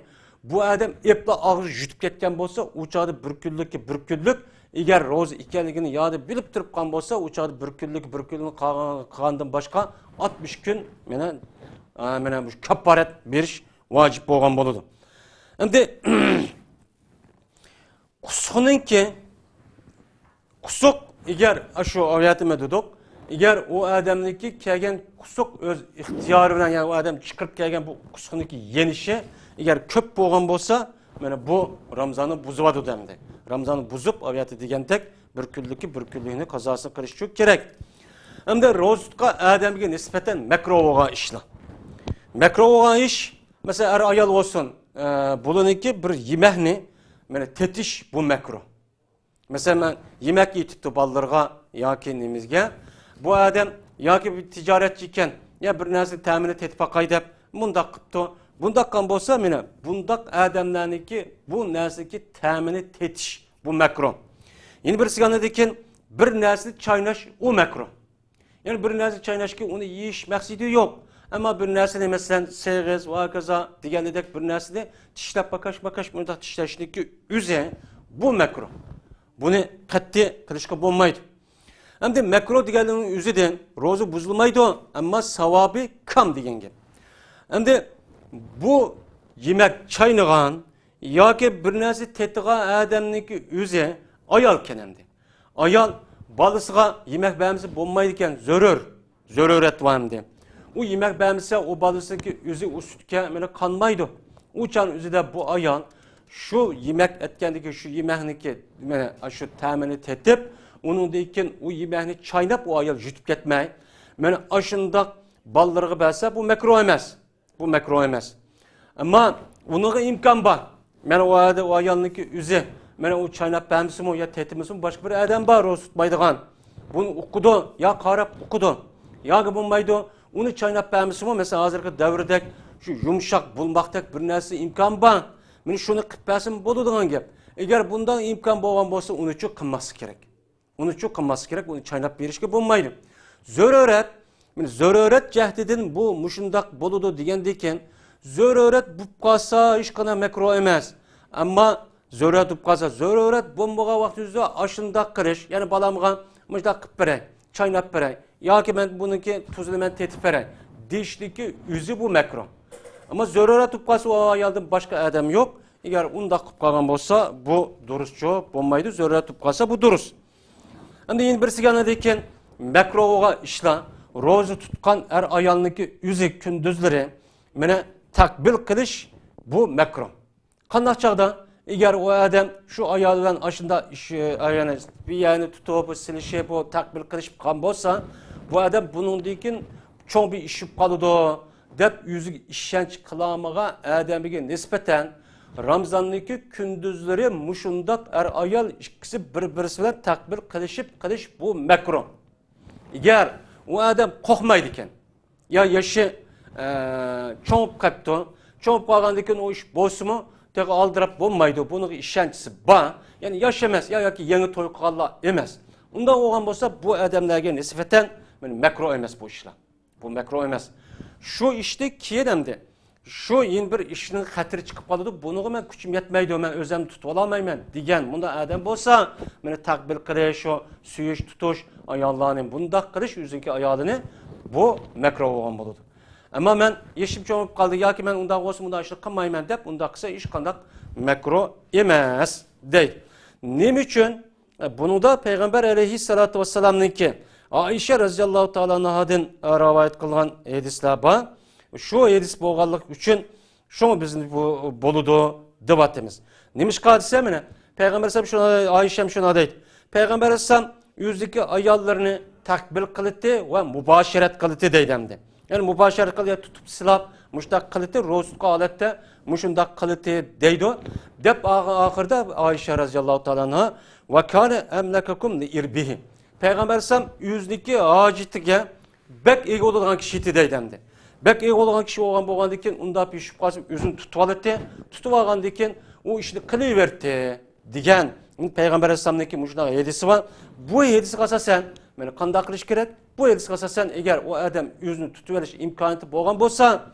بۇ ئادەم ئېپلا ئاغزىدا يۇتۇپ كەتكەن بولسا، ئۇ چاغدا بىر كۈنلۈككە بىر كۈنلۈك، ئەگەر روزا ئىكەنلىكىنى يادا بىلىپ تۇرۇپ قالغان بولسا، ئۇ چاغدا بىر كۈنلۈك بىر كۈنلۈك قالغان، قالغاندىن باشقا ئاتمىش كۈن مانا، ئا، مانا مۇشۇ كاپپارەت بېرىش ۋاجىپ بولغان بولىدۇ. ئەمدى قۇسۇقنىڭكى، قۇسۇق، ئەگەر ئاشۇ ئايەتىمە دېدۇق، ئەگەر ئۇ ئادەمنىڭكى كەلگەن قۇسۇق ئۆز ئىختىيارى بىلەن، يەنى ئۇ ئادەم چىقىرىپ كەلگەن بۇ قۇسۇقنىڭكى يېنىشى ئەگەر كۆپ بولغان بولسا، مانا بۇ رامزاننى بۇزۇۋاتىدۇ ئەمدى. رامزاننى بۇزۇپ، ئايەتتە دېگەندەك بىر كۈنلۈككە بىر كۈنلۈكنى قازاسىنى قىلىش ئۈچۈن كېرەك. ئەمدى روزا تۇتقان ئادەمگە نىسبەتەن مەكرۇھ بولغان ئىشلار. مەكرۇھ بولغان ئىش، مەسىلەن، ئەر-ئايال بولسۇن، ئە، بۇلارنىڭكى بىر يېمەكنى، مانا، تېتىش بۇ مەكرۇھ. مەسىلەن، مەن يېمەك ئېتىپتۇ بالىلىرىغا ياكى نېمىزگە. بۇ ئادەم ياكى بىر تىجارەتچى ئىكەن، يا بىر نەرسىنىڭ تەمىنى تېتىپ باقاي دەپ مۇنداق قىپتۇ. بۇنداق قىلغان بولسا، مانا، بۇنداق ئادەملەرنىڭكى بۇ نەرسىنىڭكى تەمىنى تېتىش، بۇ مەكرۇھ. يەنە بىرسىگە ئاندىن كېيىن بىر نەرسىنى چايناش، ئۇ مەكرۇھ. يەنى بىر نەرسە چايناشكى ئۇنى يېيىش مەقسىتى يوق. ئەمما بىر نەرسىنى، مەسىلەن، سېغىز ۋە ھاكازا دېگەندەك بىر نەرسىنى چىشلەپ باكاش، باكاش، مۇنداق چىشلەشنىڭكى ئۆزى بۇ مەكرۇھ. بۇنى قەتئىي قىلىشقا بولمايدۇ. ئەمدى مەكرۇھ دېگەننىڭ ئۆزىدىن روزا بۇزۇلمايدۇ، ئەمما ساۋابى كام دېگەن گەپ. ئەمدى بۇ يېمەك چاينىغان ياكى بىر نەرسە تېتىغان ئادەمنىڭكى ئۆزى ئايالكەن ئەمدى. ئايال بالىسىغا يېمەك بەرمىسە بولمايدىكەن، زۆرۈر، زۆرۈرەت بار ئەمدى. ئۇ يېمەك بەرمىسە، ئۇ بالىسىنىڭكى ئۆزى ئۇ سۈتكە مانا قانمايدۇ. ئۇ چاغنىڭ ئۆزىدە بۇ ئايال شۇ يېمەك ئەتكەندىكى شۇ يېمەكنىڭكى مانا شۇ تەمىنى تېتىپ، ئۇنىڭدىن كېيىن ئۇ يېمەكنى چايناپ، ئۇ ئايال يۇتۇپ كەتمەي، مانا ئاشۇنداق بالىلىرىغا بەرسە، بۇ مەكرۇھ ئەمەس. بۇ مەكرۇھ ئەمەس. ئەمما ئۇنىڭغا ئىمكان بار. مانا ئۇ ئايالنىڭكى ئۆزى، مانا ئۇ چايناپ بەرمىسىمۇ يا تېتىمىسىمۇ، باشقا بىر ئادەم بار روزا تۇتمايدىغان. بۇنى ئۇقىدۇ، يا قاراپ ئۇقىدۇ، ياكى بولمايدۇ. ئۇنى چايناپ بەرمىسىمۇ، مەسىلەن، ھازىرقى دەۋردەك شۇ يۇمشاق بولماقتەك بىر نەرسە ئىمكان بار. مانا شۇنى قىلىپ بەرسىمۇ بولىدىغان گەپ. ئەگەر بۇنداق ئىمكان بولغان بولسا، ئۇنى چۇ قىلماسلىق كېرەك. ئۇنى چۇ قىلماسلىق كېرەك، ئۇنى چايناپ بېرىشكە بولمايدۇ. زۆرۈرەت، مانا زۆرۈرەت جەھىتىدىن بۇ مۇشۇنداق بولىدۇ دېگەندىكىن، زۆرۈرەت بولۇپ قالسا ھېچقانداق مەكرۇھ ئەمەس. ئەمما زۆرۈرەت بولۇپ قالسا، زۆرۈرەت بولمىغان ۋاقتىمىزدا ئاشۇنداق قىلىش، يەنى بالامغا مۇشۇنداق قىلىپ بېرەي، چايناپ بېرەي، ياكى مەن بۇنىڭكى تۇزىنى مەن تېتىپ بېرەي دېيىشلىكى ئۆزى بۇ مەكرۇھ. ئەمما زۆرۈرەت بولۇپ قالسا، ئۇ ئايالدىن باشقا ئادەم يوق. ئەگەر ئۇنداق قىلىپ قالغان بولسا، بۇ دۇرۇسچۇ بولمايدۇ، زۆرۈرەت بولۇپ قالسا، بۇ دۇرۇس. ئەمدى يەنە بىرسىگە ئاندىن كېيىن مەكرۇھ بولغان ئىشلار، روزا تۇتقان ئەر-ئايالنىڭكى ئۆزى كۈندۈزلىرى مانا تەقبىل قىلىش، بۇ مەكرۇھ. قانداق چاغدا؟ ئەگەر ئۇ ئادەم شۇ ئايال بىلەن ئاشۇنداق ئىش، يەنى بىر يەرنى تۇتۇپ، سېلىشىپ، بۇ تەقبىل قىلىشىپ قالغان بولسا، بۇ ئادەم بۇنىڭدىن كېيىن چوڭ بىر ئىش بولۇپ قالىدۇ دەپ ئۆزىگە ئىشەنچ قىلالمىغان ئادەمگە نىسبەتەن رامزاننىڭكى كۈندۈزلىرى مۇشۇنداق ئەر-ئايال ئىككىسى بىر-بىرسى بىلەن تەقبىل قىلىشىپ قېلىش بۇ مەكرۇھ. ئەگەر ئۇ ئادەم قورقمايدىكەن، يا يېشى، ئە، چوڭىيىپ قاپتۇ، چوڭىيىپ قالغاندىن كېيىن ئۇ ئىش بولسىمۇ تېخى ئالدىراپ بولمايدۇ، بۇنىڭغا ئىشەنچىسى بار، يەنى ياش ئەمەس يا ياكى يېڭى توي قىلغانلار ئەمەس. ئۇنداق بولغان بولسا بۇ ئادەملەرگە نىسبەتەن مانا مەكرۇھ ئەمەس بۇ ئىشلار. بۇ مەكرۇھ ئەمەس. شۇ ئىشتىن كېيىن ئەمدى شۇ يەنە بىر ئىشنىڭ خەتىرى چىقىپ قالىدۇ، بۇنىڭغا مەن كۈچۈم يەتمەيدۇ، مەن ئۆزۈمنى تۇتۇۋالالمايمەن دېگەن مۇنداق ئادەم بولسا، مانا تەقبىل قىلىش، شۇ سۆيۈش، تۇتۇش، ئاياللارنى بۇنداق قىلىش، ئۆزىنىڭكى ئايالىنى، بۇ مەكرۇھ بولغان بولىدۇ. ئەمما مەن يېشىم چوڭىيىپ قالدى ياكى مەن ئۇنداق بولسا مۇنداق ئىشنى قىلمايمەن دەپ ئۇنداق قىلسا ھېچقانداق مەكرۇھ ئەمەس. دەيدۇ. نېمە ئۈچۈن؟ بۇنىڭدا پەيغەمبەر ئەلەيھىسسالاتۇ ۋەسسالامنىڭكى ئائىشە رەزىياللاھۇ تائالا ئانھادىن رىۋايەت قىلغان ھەدىسلەر بار. شۇ ھەدىس بولغانلىقى ئۈچۈن شۇڭا بىزنى بۇ بولىدۇ دەۋاتىمىز. نېمىشقا دېسە، مانا پەيغەمبەر ئەلەيھىسسالام شۇنى، ئائىشەم شۇنى دەيدۇ. پەيغەمبەر ئەلەيھىسسالام ئۆزىدىكى ئاياللىرىنى تەقبىل قىلىتى ۋە مۇباشىرەت قىلىتى دەيدۇ ئەمدى. يەنى مۇباشىرەت قىلىدۇ، تۇتۇپ سىلاپ، مۇشۇنداق قىلىتى، روزا تۇتقان ھالەتتە مۇشۇنداق قىلىتى دەيدۇ، دەپ ئاخ-، ئاخىرىدا ئائىشە رەزىياللاھۇ تائالا ئەنھا، «ۋە كانە ئەملەكەكۇم لىئىربىھى.» پەيغەمبەر ئەلەيھىسسالام ئۆزىنىڭكى ھاجىتىگە بەك ئىگە بولىدىغان كىشى ئىدى دەيدۇ ئەمدى. بەك ئىگە بولىدىغان كىشى بولغان، بولغاندىن كېيىن ئۇنداق پېشىپ قالسا ئۆزىنى تۇتۇۋالاتتى. تۇتۇۋالغاندىن كېيىن ئۇ ئىشنى قىلىۋەرتتى دېگەن پەيغەمبەر ئەلەيھىسسالامنىڭكى مۇشۇنداق ھەدىسى بار. بۇ ھەدىسكە ئاساسەن مانا قانداق قىلىش كېرەك؟ بۇ ھەدىسكە ئاساسەن ئەگەر ئۇ ئادەم ئۆزىنى تۇتۇۋېلىش ئىمكانىيىتى بولغان بولسا،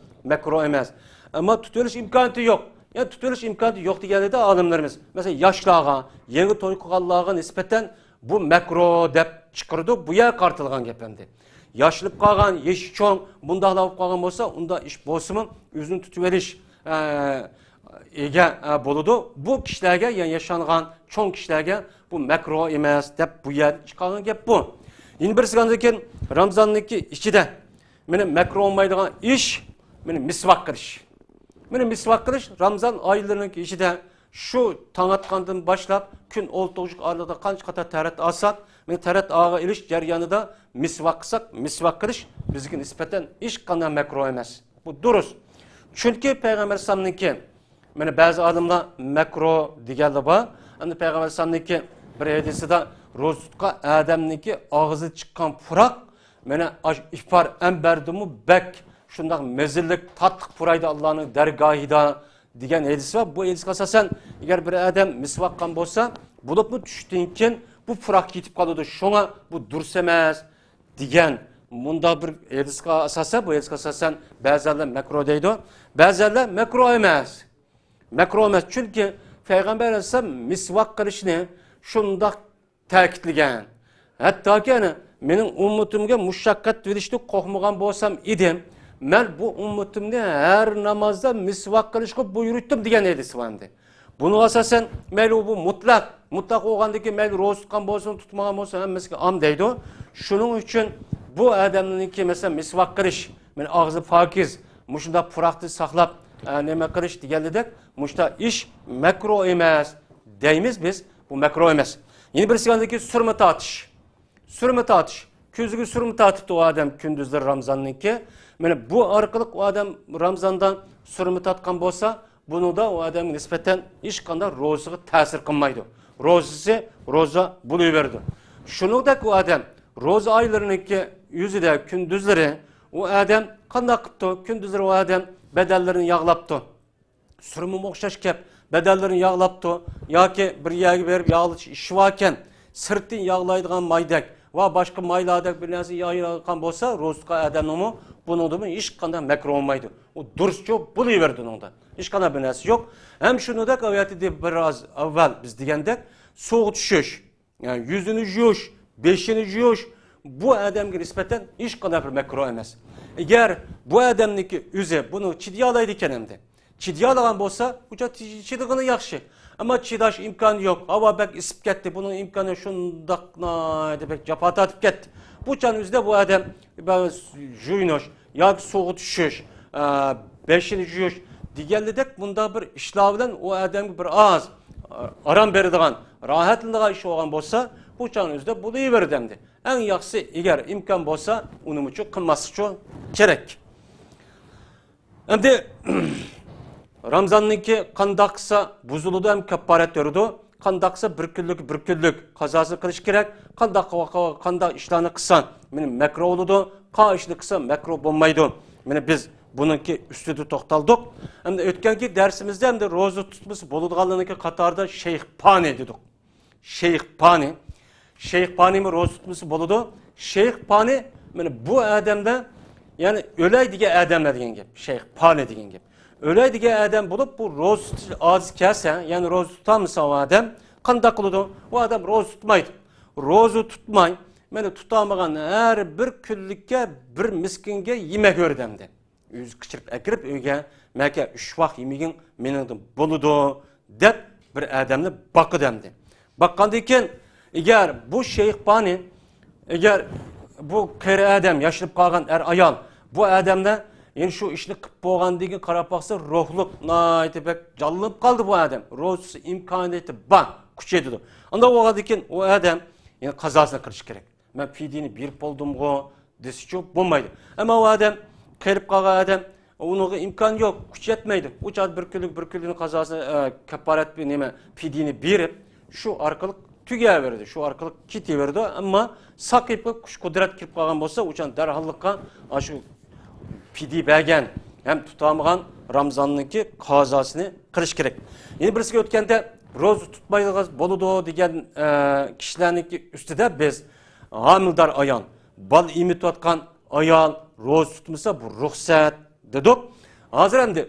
مەكرۇھ ئەمەس. ئەمما تۇتۇۋېلىش ئىمكانىيىتى يوق. يەنى تۇتۇۋېلىش ئىمكانىيىتى يوق دېگەندە ئالىملىرىمىز، مەسىلەن، ياشلارغا، يېڭى توي قىلغانلارغا نىسبەتەن بۇ مەكرۇھ دەپ چىقىرىدۇ، بۇ يەر قارىتىلغان گەپ ئەمدى. ياشىلىپ قالغان، يېشى چوڭ، بۇنداقلار بولۇپ قالغان بولسا، ئۇنداق ئىش بولسىمۇ ئۆزىنى تۇتۇۋېلىش، ئە، ئىگە، ئە، بولىدۇ. بۇ كىشىلەرگە، يەنى ياشانغان چوڭ كىشىلەرگە بۇ مەكرۇھ ئەمەس دەپ بۇ يەردىن چىقارغان گەپ بۇ. يەنە بىرسى ئاندىن كېيىن رامزاننىڭكى ئىچىدە مانا مەكرۇھ بولمايدىغان ئىش، مانا مىسۋاك قىلىش. مانا مىسۋاك قىلىش رامزان ئايلىرىنىڭكى ئىچىدە شۇ تاڭ ئاتقاندىن باشلاپ كۈن ئولتۇرغۇچە ئارىلىقتا قانچە قېتىم تەھارەت ئالساق، مانا تەھارەت ئالغا ئېلىش جەريانىدا مىسۋاك قىلساق، مىسۋاك قىلىش بىزگە نىسبەتەن ھېچقانداق مەكرۇھ ئەمەس. بۇ دۇرۇس. چۈنكى پەيغەمبەر ئەلەيھىسسالامنىڭكى، مانا بەزى ئالىملار مەكرۇھ دېگەنلەر بار. ئەمدى پەيغەمبەر ئەلەيھىسسالامنىڭكى بىر ھەدىسىدە روزا تۇتقان ئادەمنىڭكى ئاغزىدا چىققان پۇراق، مانا ئاشۇ ئىپار ئەمبەردىنمۇ بەك شۇنداق مەززىلىك، تاتلىق پۇرايدۇ ئاللانىڭ دەرگاھىدا دېگەن ھەدىس بار. بۇ ھەدىسكە ئاساسەن، ئەگەر بىر ئادەم مىسۋاك قىلغان بولسا، بولۇپمۇ چۈشتىن كېيىن بۇ پۇراق كېتىپ قالىدۇ، شۇڭا بۇ دۇرۇس ئەمەس دېگەن مۇنداق بىر ھەدىسكە ئاساسەن، بۇ ھەدىسكە ئاساسەن بەزىلەر مەكرۇھ دەيدۇ، بەزىلەر مەكرۇھ ئەمەس. مەكرۇھ ئەمەس، چۈنكى پەيغەمبەر ئەلەيھىسسالام مىسۋاك قىلىشنى شۇنداق تەكىتلىگەن. ھەتتاكى ئەنە مېنىڭ ئۈممىتىمگە مۇشەققەت بېرىشتىن قورقمىغان بولسام ئىدىم، مەن بۇ ئۈممىتىمنى ھەر نامازدا مىسۋاك قىلىشقا بۇيرۇتتۇم دېگەن ھەدىسى بار ئەمدى. بۇنىڭغا ئاساسەن، مەيلى بۇ مۇتلەق، مۇتلەق بولغاندىكىن مەيلى روزا تۇتقان بولسۇن، تۇتمىغان بولسۇن، ھەممىسىگە ئام دەيدۇ. شۇنىڭ ئۈچۈن بۇ ئادەمنىڭكى، مەسىلەن، مىسۋاك قىلىش، مانا ئاغزى پاكىز، مۇشۇنداق پۇراقنى ساقلاپ، ئە، نېمە قىلىش دېگەنلىدەك، مۇشۇنداق ئىش مەكرۇھ ئەمەس دەيمىز بىز، بۇ مەكرۇھ ئەمەس. يەنە بىرسى ئاندىكى سۈرمە تارتىش. سۈرمە تارتىش. كۆزىگە سۈرمە تارتىپتۇ ئۇ ئادەم كۈندۈزلىرى رامزاننىڭكى. مانا بۇ ئارقىلىق ئۇ ئادەم رامزاندا سۈرمە تارتقان بولسا، بۇنىڭدا ئۇ ئادەمگە نىسبەتەن ھېچقانداق روزىسىغا تەسىر قىلمايدۇ. روزىسى روزا بولۇۋېرىدۇ. شۇنىڭدەك ئۇ ئادەم روزا ئايلىرىنىڭكى ئۆزىدە كۈندۈزلىرى ئۇ ئادەم قانداق قىپتۇ؟ كۈندۈزلىرى ئۇ ئادەم بەدەنلىرىنى ياغلاپتۇ. سۈرمىمۇ ئوخشاش گەپ، بەدەنلىرىنى ياغلاپتۇ ياكى بىر يەرگە بېرىپ ياغلىتىش ئىشى باركەن، سىرتتىن ياغلايدىغان مايدەك ۋە باشقا مايلاردەك بىر نەرسە يايىلغان بولسا، روزا تۇتقان ئادەمنىڭمۇ بۇنىڭدىمۇ ھېچقانداق مەكرۇھ بولمايدۇ. ئۇ دۇرۇسچۇ بولۇۋېرىدۇ ئۇنىڭدا. ھېچقانداق بىر نەرسە يوق. ھەم شۇنىڭدەك ئايەتتە بىر ئاز ئاۋۋال بىز دېگەندەك سۇغا چۈشۈش، يەنى يۈزىنى يۇيۇش، بېشىنى يۇيۇش، بۇ ئادەمگە نىسبەتەن ھېچقانداق بىر مەكرۇھ ئەمەس. ئەگەر بۇ ئادەمنىڭكى ئۆزى بۇنى چىدىيالايدىكەن ئەمدى. چىدىيالىغان بولسا، ئۇ چاغ چىدىغىنى ياخشى. ئەمما چىداش ئىمكانى يوق. ھاۋا بەك ئىسسىپ كەتتى. بۇنىڭ ئىمكانى شۇنداق ناھايىتى بەك جاپا تارتىپ كەتتى. بۇ چاغنىڭ ئۆزىدە بۇ ئادەم يۇيۇنۇش ياكى سۇغا چۈشۈش، ئە، بېشىنى يۇيۇش دېگەنلىدەك مۇنداق بىر ئىشلار بىلەن ئۇ ئادەمگە بىر ئاز، ئە، ئارام بېرىدىغان، راھەتلىنىدىغان ئىش بولغان بولسا، بۇ چاغنىڭ ئۆزىدە بولۇۋېرىدۇ ئەمدى. ئەڭ ياخشىسى، ئەگەر ئىمكان بولسا، ئۇنىمۇچۇ قىلماسلىقچۇ كېرەك. ئەمدى رامزاننىڭكى قانداق قىلسا بۇزۇلىدۇ ھەم كاپپارەت بېرىدۇ، قانداق قىلسا بىر كۈنلۈك، بىر كۈنلۈك قازاسىنى قىلىش كېرەك، قانداق، قانداق ئىشلارنى قىلسا مانا مەكرۇھ بولىدۇ، قانداق ئىشنى قىلسا مەكرۇھ بولمايدۇ. مانا بىز بۇنىڭكى ئۈستىدە توختالدۇق. ئەمدى ئۆتكەنكى دەرسىمىزدە ئەمدى روزا تۇتمىسا بولىدىغانلىرىنىڭكى قاتارىدا شەيخ پانى دېدۇق. شەيخ پانى. شەيخ پانىمۇ روزا تۇتمىسا بولىدۇ. شەيخ پانى، مانا بۇ ئادەمدە، يەنى ئۆلەي دېگەن ئادەملەر دېگەن گەپ. شەيخ پانى دېگەن گەپ. ئۆلەي دېگەن ئادەم بولۇپ، بۇ روزا تۇتۇش ئاجىز كەلسە، يەنى روزا تۇتالمىسا ئۇ ئادەم قانداق قىلىدۇ؟ ئۇ ئادەم روزا تۇتمايدۇ. روزا تۇتماي، مانا تۇتالمىغان ھەر بىر كۈنلۈككە بىر مىسكىنگە يېمەك بېرىدۇ ئەمدى. ئۆزى قېچىرىپ ئەكىرىپ ئۆيگە، مەكە ئۈچ ۋاق يېمىگىڭ مېنىڭدىن بولىدۇ، دەپ بىر ئادەمنى باقىدۇ ئەمدى. باققاندىن كېيىن، ئەگەر بۇ شەيخ بانى، ئەگەر بۇ قېرى ئادەم، ياشىنىپ قالغان ئەر ئايال، بۇ ئادەملەر يەنە شۇ ئىشنى قىلىپ بولغاندىن كېيىن قاراپ باقسا، روھلۇق ناھايىتى بەك جانلىنىپ قالدى بۇ ئادەم. روزىسى ئىمكانىيىتى بار، كۈچەيدۇ. ئانداق بولغاندىن كېيىن ئۇ ئادەم يەنە قازاسىنى قىلىشى كېرەك. مەن پىدىيىنى بېرىپ بولدۇمغۇ دېسىچۇ بولمايدۇ. ئەمما ئۇ ئادەم قېرىپ قالغان ئادەم، ئۇنىڭغا ئىمكان يوق، كۈچ يەتمەيدۇ. ئۇ چاغدا بىر كۈنلۈك، بىر كۈنلۈكنى قازاسى، ئە، كاپپارەت بىر نېمە، پىدىيىنى بېرىپ، شۇ ئارقىلىق تۈگەۋېرىدۇ، شۇ ئارقىلىق كېتىۋېرىدۇ. ئەمما ساقىيىپقا كۈچ قۇدرەت كېلىپ قالغان بولسا، ئۇ چاغدا دەرھاللىققا ئاشۇ پىدىيە بەرگەن ھەم تۇتالمىغان رامزاننىڭكى قازاسىنى قىلىش كېرەك. يەنە بىرسىگە ئۆتكەندە، روزا تۇتمايدىغان بولىدۇ دېگەن، ئە، كىشىلەرنىڭكى ئۈستىدە بىز ھامىلىدار ئايال، بالا ئېمىتىۋاتقان ئايال روزا تۇتمىسا، بۇ رۇخسەت دېدۇق. ھازىر ئەمدى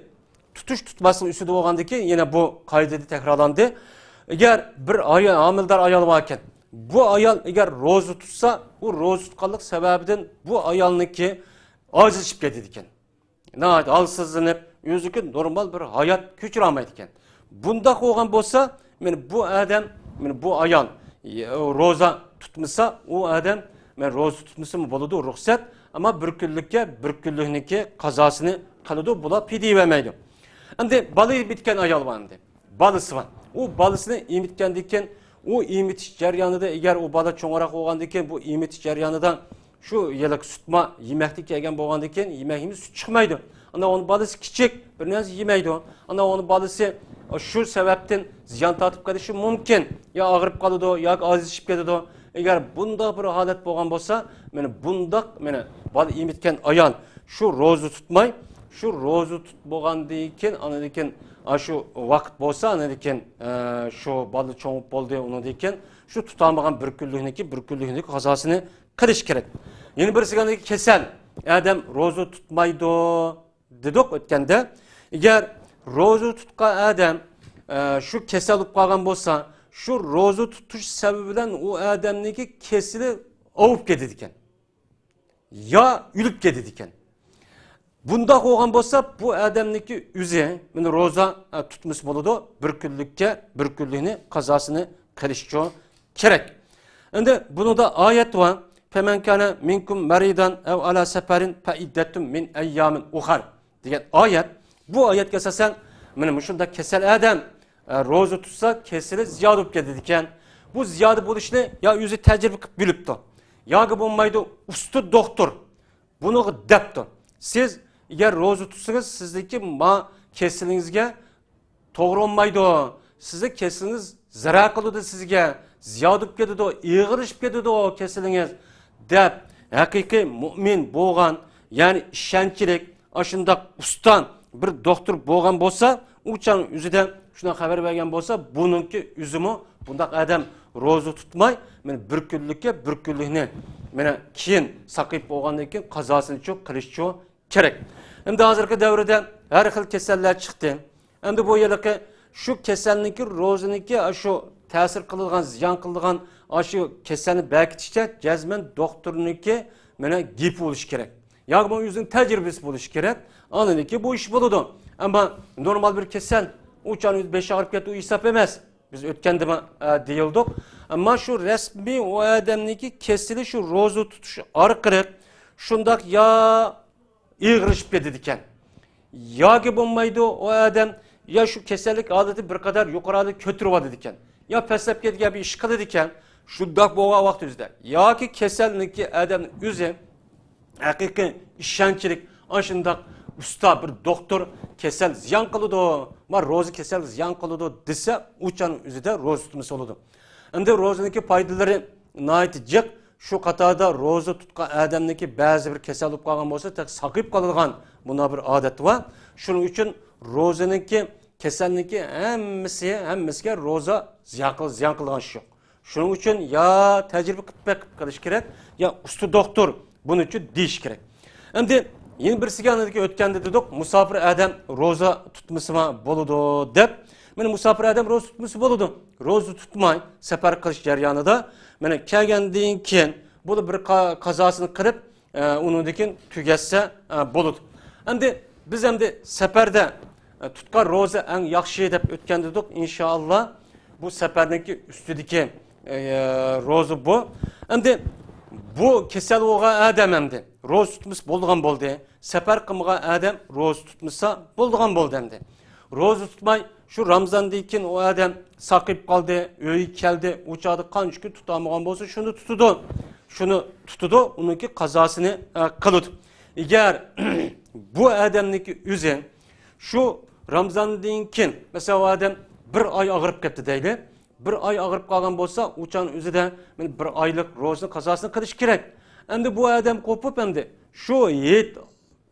تۇتۇش تۇتماسنىڭ ئۈستىدە بولغاندىكىن، يەنە بۇ قائىدىدە تەكرارلاندى. ئەگەر بىر ئايال، ھامىلىدار ئايال باركەن، بۇ ئايال ئەگەر روزا تۇتسا، ئۇ روزا تۇتقانلىق سەۋەبىدىن بۇ ئايالنىڭكى ئاجىزلىشىپ كېتىدىكەن. ناھايىتى ھالسىزلىنىپ، ئۆزىنىڭكى نورمال بىر ھايات كۆچۈرەلمەيدىكەن. بۇنداق بولغان بولسا، مانا بۇ ئادەم، مانا بۇ ئايال، ئە، روزا تۇتمىسا، ئۇ ئادەم، مانا روزا تۇتمىسىمۇ بولىدۇ، رۇخسەت. ئەمما بىر كۈنلۈككە بىر كۈنلۈكنىڭكى قازاسىنى قىلىدۇ، بۇلار پىدىيە بەرمەيدۇ. ئەمدى بالا ئېمىتكەن ئايال بار ئەمدى. بالىسى بار. ئۇ بالىسىنى ئېمىتكەندىن كېيىن، ئۇ ئېمىتىش جەريانىدا، ئەگەر ئۇ بالا چوڭراق بولغاندىن كېيىن، بۇ ئېمىتىش جەريانىدا شۇ ھېلىقى سۈتما يېمەكلىك يېگەن بولغاندىن كېيىن، يېمەك، يېمەك سۈت چىقمايدۇ. ئانا ئۇنىڭ بالىسى كىچىك، بىر نەرسە يېمەيدۇ. ئانا ئۇنىڭ بالىسى شۇ سەۋەبتىن زىيان تارتىپ قېلىشى مۇمكىن. يا ئاغرىپ قالىدۇ، ياكى ئاجىزلىشىپ كېتىدۇ. ئەگەر بۇنداق بىر ھالەت بولغان بولسا، مانا بۇنداق، مانا بالا ئېمىتكەن ئايال شۇ روزا تۇتماي، شۇ روزا تۇتۇپ بولغاندىن كېيىن، ئاندىن كېيىن، ئاشۇ ۋاقىت بولسا، ئاندىن كېيىن، ئە، شۇ بالا چوڭ بولدى، ئۇنىڭدىن كېيىن شۇ تۇتالمىغان بىر كۈنلۈكنىڭكى، بىر كۈنلۈكنىڭكى قازاسىنى قىلىش كېرەك. يەنە بىرسى، كېسەل ئادەم روزا تۇتمايدۇ دېدۇق ئۆتكەندە. ئەگەر روزا تۇتقان ئادەم، ئە، شۇ كېسەل بولۇپ قالغان بولسا، شۇ روزا تۇتۇش سەۋەبى بىلەن ئۇ ئادەمنىڭكى كېسىلى ئاۋۇپ كېتىدىكەن. يا ئۆلۈپ كېتىدىكەن. بۇنداق بولغان بولسا، بۇ ئادەمنىڭكى ئۆزى، مانا روزا، ئە، تۇتمىسا بولىدۇ، بىر كۈنلۈككە بىر كۈنلۈكنى قازاسىنى قىلىشچۇ كېرەك. ئەمدى بۇنىڭدا ئايەت بار. فَمَنْ كَانَ مِنْكُمْ مَرِيضًا أَوْ عَلَى سَفَرٍ فَعِدَّةٌ مِنْ أَيَّامٍ أُخَرَ دېگەن ئايەت. بۇ ئايەتكە ئاساسەن، مانا مۇشۇنداق كېسەل ئادەم، ئە، روزا تۇتسا، كېسىلى زىيادە بولۇپ كېتىدىكەن. بۇ زىيادە بولۇشنى يا ئۆزى تەجرىبە قىلىپ بىلىپتۇ، ياكى بولمايدۇ، ئۇستا دوختۇر بۇنىڭغا دەپتۇ. سىز ئەگەر روزا تۇتسىڭىز، سىزنىڭكى ما كېسىلىڭىزگە توغرا بولمايدۇ. سىزنىڭ كېسىلىڭىز زەرەر قىلىدۇ سىزگە، زىيادە بولۇپ كېتىدۇ، ئېغىرلىشىپ كېتىدۇ كېسىلىڭىز، دەپ ھەقىقىي مۇئمىن بولغان، يەنى ئىشەنچلىك، ئاشۇنداق ئۇستا بىر دوختۇر بولغان بولسا، ئۇ چاغنىڭ ئۆزىدە شۇنداق خەۋەر بەرگەن بولسا، بۇنىڭكى ئۆزىمۇ بۇنداق ئادەم روزا تۇتماي، مانا بىر كۈنلۈككە بىر كۈنلۈكنى، مانا كېيىن ساقىيىپ بولغاندىن كېيىن قازاسىنىچۇ قىلىشچۇ كېرەك. ئەمدى ھازىرقى دەۋردە ھەر خىل كېسەللەر چىقتى. ئەمدى بۇ ھېلىقى شۇ كېسەلنىڭكى، روزىنىڭكى شۇ تەسىر قىلىدىغان، زىيان قىلىدىغان، ئاشۇ كېسەلنى بەركىتىشتە جەزمەن دوختۇرنىڭكى مانا گېپى بولۇشى كېرەك. ياكى بۇ ئۆزىنىڭ تەجرىبىسى بولۇشى كېرەك. ئاندىن كېيىن بۇ ئىش بولىدۇ. ئەمما نورمال بىر كېسەل، ئۇ چاغنىڭ ئۆزى بېشى ئاغرىپ كەتتى، ئۇ ھېساب ئەمەس. بىز ئۆتكەندىمۇ، ئە، دېيىلدۇق. ئەمما شۇ رەسمىي ئۇ ئادەمنىڭكى كېسىلى شۇ روزا تۇتۇش ئارقىلىق شۇنداق يا ئېغىرلىشىپ كېتىدىكەن. ياكى بولمايدۇ، ئۇ ئادەم يا شۇ كېسەللىك ھالىتى بىر قەدەر يۇقىرى ھالەتكە كۆتۈرۈۋالىدىكەن، يا پەسلەپ كېتىدىكەن بىر ئىش قىلىدىكەن. شۇنداق بولغان ۋاقتىمىزدا ياكى كېسەلنىڭكى ئادەمنىڭ ئۆزى ھەقىقىي ئىشەنچلىك، ئاشۇنداق ئۇستا بىر دوختۇر، كېسەل زىيان قىلىدۇ، ما روزا كېسەل زىيان قىلىدۇ دېسە، ئۇ چاغنىڭ ئۆزىدە روزا تۇتمىسا بولىدۇ. ئەمدى روزىنىڭكى پايدىلىرى ناھايىتى جىق. شۇ قاتاردا روزا تۇتقان ئادەمنىڭكى بەزى بىر كېسەل بولۇپ قالغان بولسا، تېخى ساقىيىپ قالىدىغان مۇنداق بىر ئادەت بار. شۇنىڭ ئۈچۈن روزىنىڭكى، كېسەلنىڭكى ھەممىسى، ھەممىسىگە روزا زىيان قىل-، زىيان قىلىدىغان ئىش يوق. شۇنىڭ ئۈچۈن يا تەجرىبە قىلىپ بېقىپ قىلىش كېرەك، يا ئۇستا دوختۇر بۇنى ئۈچۈن دېيىش كېرەك. ئەمدى يەنە بىرسىگە ئاندىن ئۆتكەندە دېدۇق، مۇساپىر ئادەم روزا تۇتمىسىمۇ بولىدۇ دەپ. مانا مۇساپىر ئادەم روزا تۇتمىسا بولىدۇ. روزا تۇتماي سەپەر قىلىش جەريانىدا، مانا كەلگەندىن كېيىن بۇ بىر قا-، قازاسىنى قىلىپ، ئە، ئۇنىڭدىن كېيىن تۈگەتسە، ئە، بولىدۇ. ئەمدى بىز ئەمدى سەپەردە، ئە، تۇتقان روزا ئەڭ ياخشى دەپ ئۆتكەن ئىدۇق. ئىنشائاللا، بۇ سەپەرنىڭكى ئۈستىدىكى، ئە، روزا بۇ. ئەمدى بۇ كېسەل بولغان ئادەم ئەمدى روزا تۇتمىسا بولىدىغان بولدى. سەپەر قىلمىغان ئادەم روزا تۇتمىسا بولىدىغان بولدى ئەمدى. روزا تۇتماي، شۇ رامزاندىن كېيىن ئۇ ئادەم ساقىيىپ قالدى، ئۆيگە كەلدى، ئۇ چاغدا قانچە كۈن تۇتالمىغان بولسا، شۇنى تۇتىدۇ. شۇنى تۇتىدۇ، ئۇنىڭكى قازاسىنى، ئە، قىلىدۇ. ئەگەر بۇ ئادەمنىڭكى ئۆزى شۇ رامزاندىن كېيىن، مەسىلەن، ئۇ ئادەم بىر ئاي ئاغرىپ كەتتى دەيلى. بىر ئاي ئاغرىپ قالغان بولسا، ئۇ چاغنىڭ ئۆزىدە مەن بىر ئايلىق روزىنى قازاسىنى قىلىش كېرەك. ئەمدى بۇ ئادەم قوپۇپ، ئەمدى شۇ ھېيت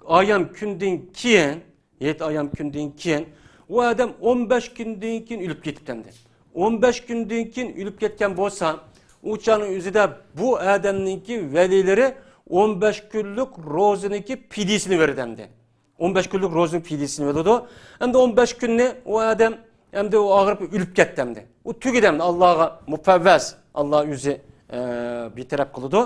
ئايام كۈندىن كېيىن، ھېيت ئايام كۈندىن كېيىن، ئۇ ئادەم ئون بەش كۈندىن كېيىن ئۆلۈپ كېتىپتۇ ئەمدى. ئون بەش كۈندىن كېيىن ئۆلۈپ كەتكەن بولسا، ئۇ چاغنىڭ ئۆزىدە بۇ ئادەمنىڭكى ۋەلىيلىرى ئون بەش كۈنلۈك روزىنىڭكى پىدىيىسىنى بېرىدۇ ئەمدى. ئون بەش كۈنلۈك روزىنىڭ پىدىيىسىنى بېرىدۇ. ئەمدى ئون بەش كۈننى ئۇ ئادەم ئەمدى ئۇ ئاغرىپ ئۆلۈپ كەتتى ئەمدى. ئۇ تۈگىدى ئەمدى، ئاللاغا مۇپەۋۋەز. ئاللا ئۆزى، ئە، بىتەرەپ قىلىدۇ.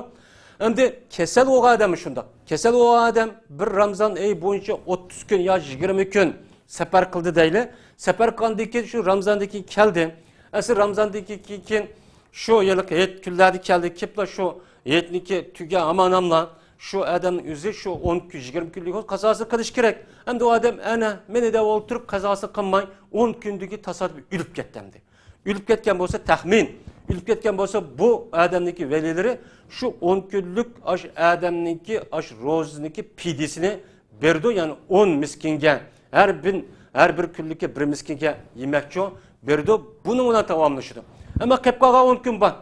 ئەمدى كېسەل بولغان ئادەم شۇنداق. كېسەل بولغان ئادەم بىر رامزان ئېيى بويىچە ئوتتۇز كۈن يا يىگىرمە كۈن سەپەر قىلدى دەيلى. سەپەر قىلغاندىن كېيىن شۇ رامزاندىن كېيىن كەلدى. ئەسلى رامزاندىن كېيىن، كېيىن شۇ ھېلىقى ھېيت كۈنلەردە كەلدى. كېلىپلا شۇ ھېيتنىڭكى تۈگە ئامان ئاملا شۇ ئادەمنىڭ ئۆزى شۇ ئون كۈن، يىگىرمە كۈنلۈك قازاسىنى قىلىش كېرەك. ئەمدى ئۇ ئادەم ئەنە مېنى دەپ ئولتۇرۇپ قازاسىنى قىلماي ئون كۈندىكى تاسادىپىي ئۆلۈپ كەتتى ئەمدى. ئۆلۈپ كەتكەن بولسا تەخمىن، ئۆلۈپ كەتكەن بولسا بۇ ئادەمنىڭكى ۋەلىيلىرى شۇ ئون كۈنلۈك ئاشۇ ئادەمنىڭكى ئاشۇ روزىنىڭكى پىدىيىسىنى بېرىدۇ، يەنى ئون مىسكىنگە، ھەر بىر، ھەر بىر كۈنلۈككە بىر مىسكىنگە يېمەكچۇ بېرىدۇ، بۇنىڭ بىلەن تاماملىشىدۇ. ئەمما قېلىپ قالغان ئون كۈن بار.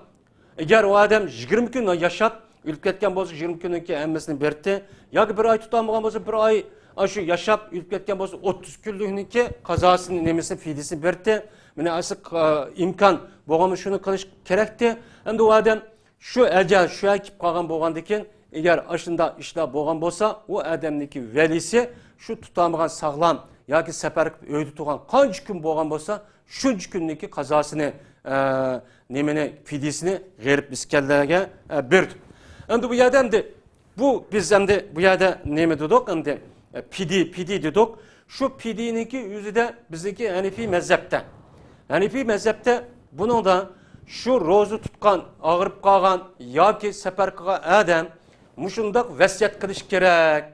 ئەگەر ئۇ ئادەم يىگىرمە كۈن ياشاپ، ئۆلۈپ كەتكەن بولسا، يىگىرمە كۈننىڭكى ھەممىسىنى بېرىتتى. ياكى بىر ئاي تۇتالمىغان بولسا، بىر ئاي ئاشۇ ياشاپ، ئۆلۈپ كەتكەن بولسا، ئوتتۇز كۈنلۈكنىڭكى قازاسىنى، نېمىسىنى، پىدىيىسىنى بېرىتتى. مانا ئەسلى، ئە، ئىمكان بولغان شۇنى قىلىش كېرەكتى. ئەمدى ئۇ ئادەم شۇ ئەجەل شۇ يەر كېلىپ قالغان بولغاندىكىن، ئەگەر ئاشۇنداق ئىشلار بولغان بولسا، ئۇ ئادەمنىڭكى ۋەلىسى شۇ تۇتالمىغان ساغلام ياكى سەپەر قىلىپ ئۆيدە تۇرغان قانچە كۈن بولغان بولسا، شۇنچە كۈننىڭكى قازاسىنى، ئە، نېمىنى، پىدىيىسىنى غېرىب مىسكىنلەرگە، ئە، بېرىدۇ. ئەمدى بۇ يەردە ئەمدى بۇ، بىز ئەمدى بۇ يەردە نېمە دېدۇق؟ ئەمدى، ئە، پىدىي، پىدىي دېدۇق. شۇ پىدىينىڭكى ئۆزىدە بىزنىڭكى ھەنىفىي مەزھەپتە. ھەنىفىي مەزھەپتە بۇنىڭدا شۇ روزا تۇتقان، ئاغرىپ قالغان ياكى سەپەر قىلغان ئادەم مۇشۇنداق ۋەسىيەت قىلىش كېرەك.